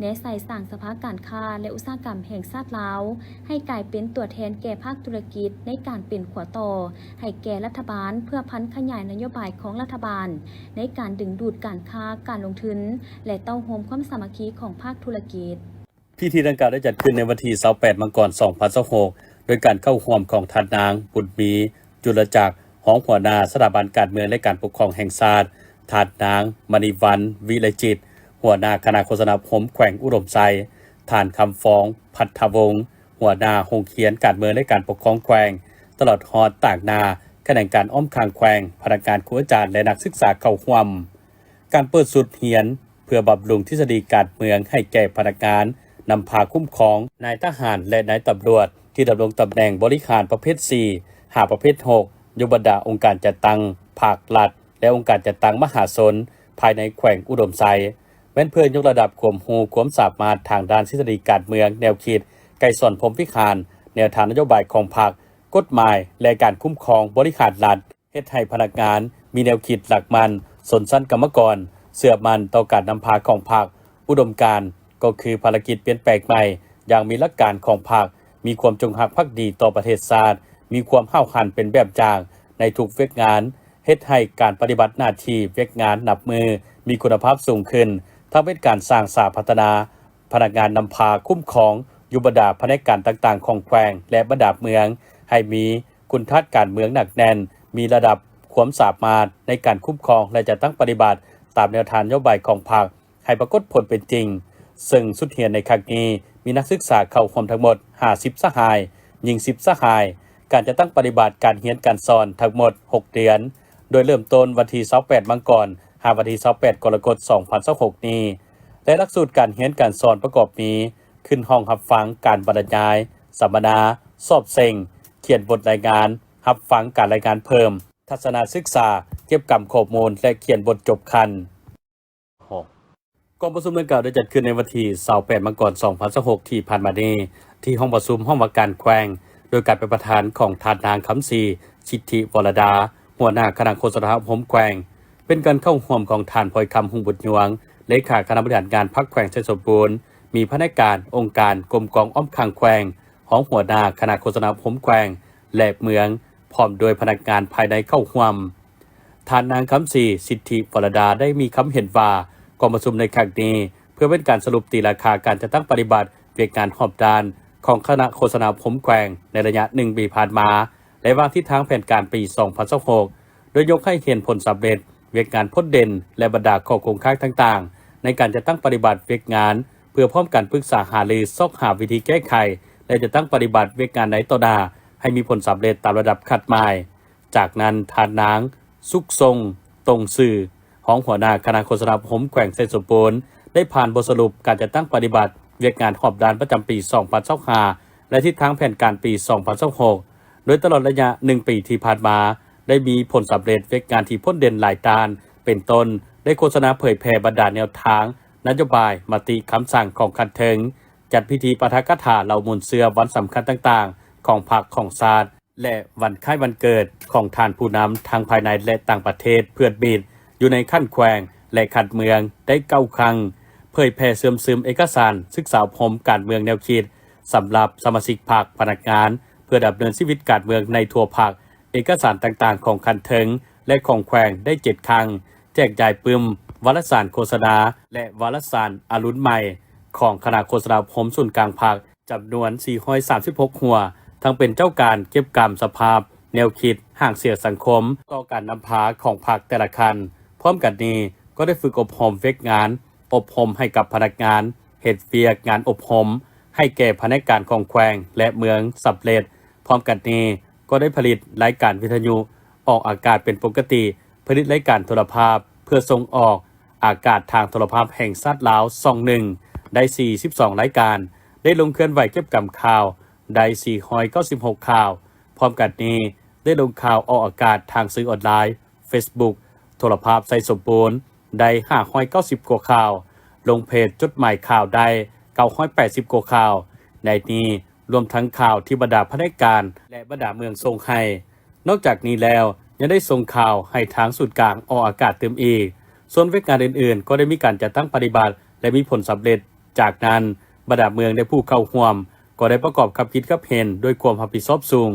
ແນໃສ່ສ້າງສະພາການຄ້າ ແລະ ອຸດສາຫະກຳແຫ່ງຊາດລາວ ໃຫ້ກາຍເປັນຕົວແທນແກ່ພາກທຸລະກິດ ໃນການເປັນຂົວຕໍ່ໃຫ້ແກ່ລັດຖະບານ ເພື່ອຜັນຂະຫຍາຍນະໂຍບາຍຂອງລັດຖະບານ ໃນການດຶງດູດການຄ້າ, ການລົງທຶນ ແລະ ເຕົ້າໂຮມຄວາມສາມັກຄີຂອງພາກທຸລະກິດ. ພິທີດັ່ງກ່າວໄດ້ຈັດຂຶ້ນໃນວັນທີຊາວແປດ ມັງກອນ ສອງພັນຊາວຫົກ ໂດຍການເຂົ້າຮ່ວມຂອງທ່ານນາງ ບຸດມີ ຈຸລະຈັກ ຮອງຫົວໜ້າສະຖາບັນການເມືອງ ແລະ ການປົກຄອງແຫ່ງຊາດ, ທ່ານນາງ ມະນີວັນ ວິໄລຈິດ ຫົວໜ້າຄະນະໂຄສະນາອົບຮົມແຂວງອຸດົມໄຊ, ທ່ານ ຄຳຟອງ ພັດທະວົງ ຫົວໜ້າໂຮງຮຽນການເມືອງ ແລະ ການປົກຄອງແຂວງ, ຕະຫຼອດຮອດຕາງໜ້າຂະແໜງການອ້ອມຂ້າງແຂວງ, ພະນັກງານ, ຄູອາຈານ ແລະ ນັກສຶກສາເຂົ້າຮ່ວມ. ການເປີດຊຸດຮຽນເພື່ອບຳລຸງທິດສະດີການເມືອງໃຫ້ແກ່ພະນັກງານນຳພາຄຸ້ມຄອງ, ນາຍທະຫານ ແລະ ນາຍຕຳຫຼວດທີ່ດຳລົງຕຳແໜ່ງບໍລິຫານປະເພດສີ່ ຫາປະເພດຫົກ ຢູ່ບັນດາອົງການຈັດຕັ້ງພາກລັດ ແລະ ອົງການຈັດຕັ້ງມະຫາຊົນພາຍໃນແຂວງອຸດົມໄຊ, ແມ່ນເພື່ອຍົກລະດັບຄວາມຮູ້ຄວາມສາມາດທາງດ້ານທິດສະດີການເມືອງ, ແນວຄິດ, ໄກສອນພົມວິຫານ, ແນວທາງນະໂຍບາຍຂອງພັກ, ກົດໝາຍ ແລະ ການຄຸ້ມຄອງບໍລິຫານລັດ. ເຮັດໃຫ້ພະນັກງານມີແນວຄິດຫຼັກໝັ້ນຊົນຊັ້ນກຳມະກອນ ເຊື່ອໝັ້ນຕໍ່ການນຳພາຂອງພັກ, ອຸດົມການກໍຄືພາລະກິດປ່ຽນແປງໃໝ່ຢ່າງມີຫຼັກການຂອງພັກ, ມີຄວາມຈົງຮັກພັກດີຕໍ່ປະເທດຊາດ, ມີຄວາມຫ້າວຫັນເປັນແບບຢ່າງໃນທຸກວຽກງານ, ເຮັດໃຫ້ການປະຕິບັດໜ້າທີ່ວຽກງານນັບມື້ມີຄຸນນະພາບສູງຂຶ້ນ, ທັງເປັນການສ້າງສາພັດທະນາ ພະນັກງານນຳພາຄຸ້ມຄອງຢູ່ບັນດາພະແນກການຕ່າງໆຂອງແຂວງ ແລະ ບັນດາເມືອງ ໃຫ້ມີຄຸນທາດການເມືອງໜັກແໜ້ນ, ມີລະດັບຄວາມສາມາດໃນການຄຸ້ມຄອງ ແລະ ຈັດຕັ້ງປະຕິບັດຕາມແນວທາງນະໂຍບາຍຂອງພັກໃຫ້ປາກົດຜົນເປັນຈິງ. ເຊິ່ງຊຸດຮຽນໃນຄັ້ງນີ້ມີນັກສຶກສາເຂົ້າຮ່ວມທັງໝົດຫ້າສິບສະຫາຍ, ຍິງສິບສະຫາຍ, ການຈັດຕັ້ງປະຕິບັດການຮຽນການສອນທັງໝົດຫົກເດືອນ, ໂດຍເລີ່ມຕົ້ນວັນທີຊາວແປດມັງກອນ ຫາວັນທີຊາວແປດກໍລະກົດ ສອງພັນຊາວຫົກນີ້ ແລະ ຫຼັກສູດການຮຽນການສອນປະກອບມີ ຂຶ້ນຫ້ອງຮັບຟັງການບັນລະຍາຍ, ສຳມະນາ, ສອບເສັງ, ຂຽນບົດລາຍງານ, ຮັບຟັງການລາຍງານເພີ່ມ, ທັດສະນະສຶກສາ, ເກັບກຳຂໍ້ມູນ ແລະ ຂຽນບົດຈົບຂັ້ນ. ກອງປະຊຸມດັ່ງກ່າວໄດ້ຈັດຂຶ້ນໃນວັນທີຊາວແປດມັງກອນ ສອງພັນຊາວຫົກທີ່ຜ່ານມານີ້ ທີ່ຫ້ອງປະຊຸມຫ້ອງວ່າການແຂວງ ໂດຍການເປັນປະທານຂອງທ່ານນາງ ຄຳສີ ສິດທິວໍລະດາ ຫົວໜ້າຄະນະໂຄສະນາອົບຮົມແຂວງ, ເປັນການເຂົ້າຮ່ວມຂອງທ່ານ ພອຍຄຳ ຮຸ່ງບຸນຍວງ ເລຂາຄະນະບໍລິຫານງານພັກແຂວງໄຊສົມບູນ, ມີພະແນກການ, ອົງການ, ກົມກອງອ້ອມຂ້າງແຂວງ, ຮອງຫົວໜ້າຄະນະໂຄສະນາອົບຮົມແຂວງ ແລະ ເມືອງ, ພ້ອມດ້ວຍພະນັກງານພາຍໃນເຂົ້າຮ່ວມ. ທ່ານນາງ ຄຳສີ ສິດທິວໍລະດາ ໄດ້ມີຄຳເຫັນວ່າ ກອງປະຊຸມໃນຄັ້ງນີ້ ເພື່ອເປັນການສະຫຼຸບຕີລາຄາການຈັດຕັ້ງປະຕິບັດວຽກງານຮອບດ້ານຂອງຄະນະໂຄສະນາອົບຮົມແຂວງໃນໄລຍະໜຶ່ງປີຜ່ານມາ ແລະ ວາງທິດທາງແຜນການປີສອງພັນຊາວຫົກ ໂດຍຍົກໃຫ້ເຫັນຜົນສຳເລັດ, ວຽກງານພົ້ນເດັ່ນ ແລະ ບັນດາຂໍ້ຄົງຄ້າງຕ່າງໆ ໃນການຈັດຕັ້ງປະຕິບັດວຽກງານ ເພື່ອພ້ອມກັນປຶກສາຫາລື ຊອກຫາວິທີແກ້ໄຂ ແລະ ຈັດຕັ້ງປະຕິບັດວຽກງານໃນຕໍ່ໜ້າ ໃຫ້ມີຜົນສຳເລັດຕາມລະດັບຄາດໝາຍ. ຈາກນັ້ນ, ທ່ານນາງ ສຸກຊົງ ຕົງຊື່ ຮອງຫົວໜ້າຄະນະໂຄສະນາອົບຮົມແຂວງໄຊສົມບູນ ໄດ້ຜ່ານບົດສະຫຼຸບການຈັດຕັ້ງປະຕິບັດວຽກງານຮອບດ້ານປະຈຳປີສອງພັນຊາວຫ້າ ແລະ ທິດທາງແຜນການປີສອງພັນຊາວຫົກ ໂດຍຕະຫຼອດໄລຍະໜຶ່ງປີທີ່ຜ່ານມາ ໄດ້ມີຜົນສຳເລັດວຽກງານທີ່ພົ້ນເດັ່ນຫຼາຍດ້ານ ເປັນຕົ້ນ ໄດ້ໂຄສະນາເຜີຍແຜ່ບັນດາແນວທາງ, ນະໂຍບາຍ, ມະຕິ, ຄຳສັ່ງຂອງຂັ້ນເທິງ, ຈັດພິທີປາຖະກະຖາເຫຼົ່າມູນເຊື້ອວັນສຳຄັນຕ່າງໆຂອງພັກຂອງຊາດ ແລະ ວັນຄ້າຍວັນເກີດຂອງທ່ານຜູ້ນຳທັງພາຍໃນ ແລະ ຕ່າງປະເທດ ເພື່ອນມິດ ຢູ່ໃນຂັ້ນແຂວງ ແລະ ຂັ້ນເມືອງໄດ້ເກົ້າຄັ້ງ, ເຜີຍແຜ່ເຊື່ອມຊຶມເອກະສານສຶກສາອົບຮົມການເມືອງແນວຄິດ ສຳລັບສະມາຊິກພັກ, ພະນັກງານ ເພື່ອດຳເນີນຊີວິດການເມືອງໃນທົ່ວພັກ, ເອກະສານຕ່າງໆຂອງຂັ້ນເທິງ ແລະ ຂອງແຂວງໄດ້ເຈັດຄັ້ງ, ແຈກຢາຍປຶ້ມວາລະສານໂຄສະນາ ແລະ ວາລະສານອະລຸນໃໝ່ຂອງຄະນະໂຄສະນາອົບຮົມສູນກາງພັກ ຈຳນວນສີ່ຮ້ອຍສາມສິບຫົກຫົວ, ທັງເປັນເຈົ້າການເກັບກຳສະພາບແນວຄິດ, ຫາງສຽງສັງຄົມຕໍ່ການນຳພາຂອງພັກແຕ່ລະຂັ້ນ. ພ້ອມກັນນີ້ກໍໄດ້ຝຶກອົບຮົມວຽກງານ, ອົບຮົມໃຫ້ກັບພະນັກງານເຮັດວຽກງານອົບຮົມໃຫ້ແກ່ພະແນກການຂອງແຂວງ ແລະ ເມືອງສຳເລັດ. ພ້ອມກັນນີ້ກໍໄດ້ຜະລິດລາຍການວິທະຍຸອອກອາກາດເປັນປົກກະຕິ, ຜະລິດລາຍການໂທລະພາບເພື່ອສົ່ງອອກອາກາດທາງໂທລະພາບແຫ່ງຊາດລາວ ຊ່ອງໜຶ່ງ ໄດ້ສີ່ສິບສອງລາຍການ, ໄດ້ລົງເຄື່ອນໄຫວເກັບກຳຂ່າວ ໄດ້ສີ່ຮ້ອຍເກົ້າສິບຫົກຂ່າວ. ພ້ອມກັນນີ້ ໄດ້ລົງຂ່າວອອກອາກາດທາງສື່ອອນລາຍ, ເຟສບຸກ, ໂທລະພາບໄຊສົມບູນ ໄດ້ຫ້າຮ້ອຍເກົ້າສິບກວ່າຂ່າວ, ລົງເພຈຈົດໝາຍຂ່າວໄດ້ເກົ້າຮ້ອຍແປດສິບກວ່າຂ່າວ. ໃນນີ້ລວມທັງຂ່າວທີ່ບັນດາພະແນກການ ແລະ ບັນດາເມືອງສົ່ງໃຫ້. ນອກຈາກນີ້ແລ້ວ ຍັງໄດ້ສົ່ງຂ່າວໃຫ້ທາງສູນກາງອອກອາກາດຕື່ມອີກ. ສ່ວນວຽກງານອື່ນໆ ກໍໄດ້ມີການຈັດຕັ້ງປະຕິບັດ ແລະ ມີຜົນສຳເລັດ. ຈາກນັ້ນ, ບັນດາເມືອງ ແລະ ຜູ້ເຂົ້າຮ່ວມ ກໍໄດ້ປະກອບຄຳຄິດຄຳເຫັນດ້ວຍຄວາມຮັບຜິດຊອບສູງ.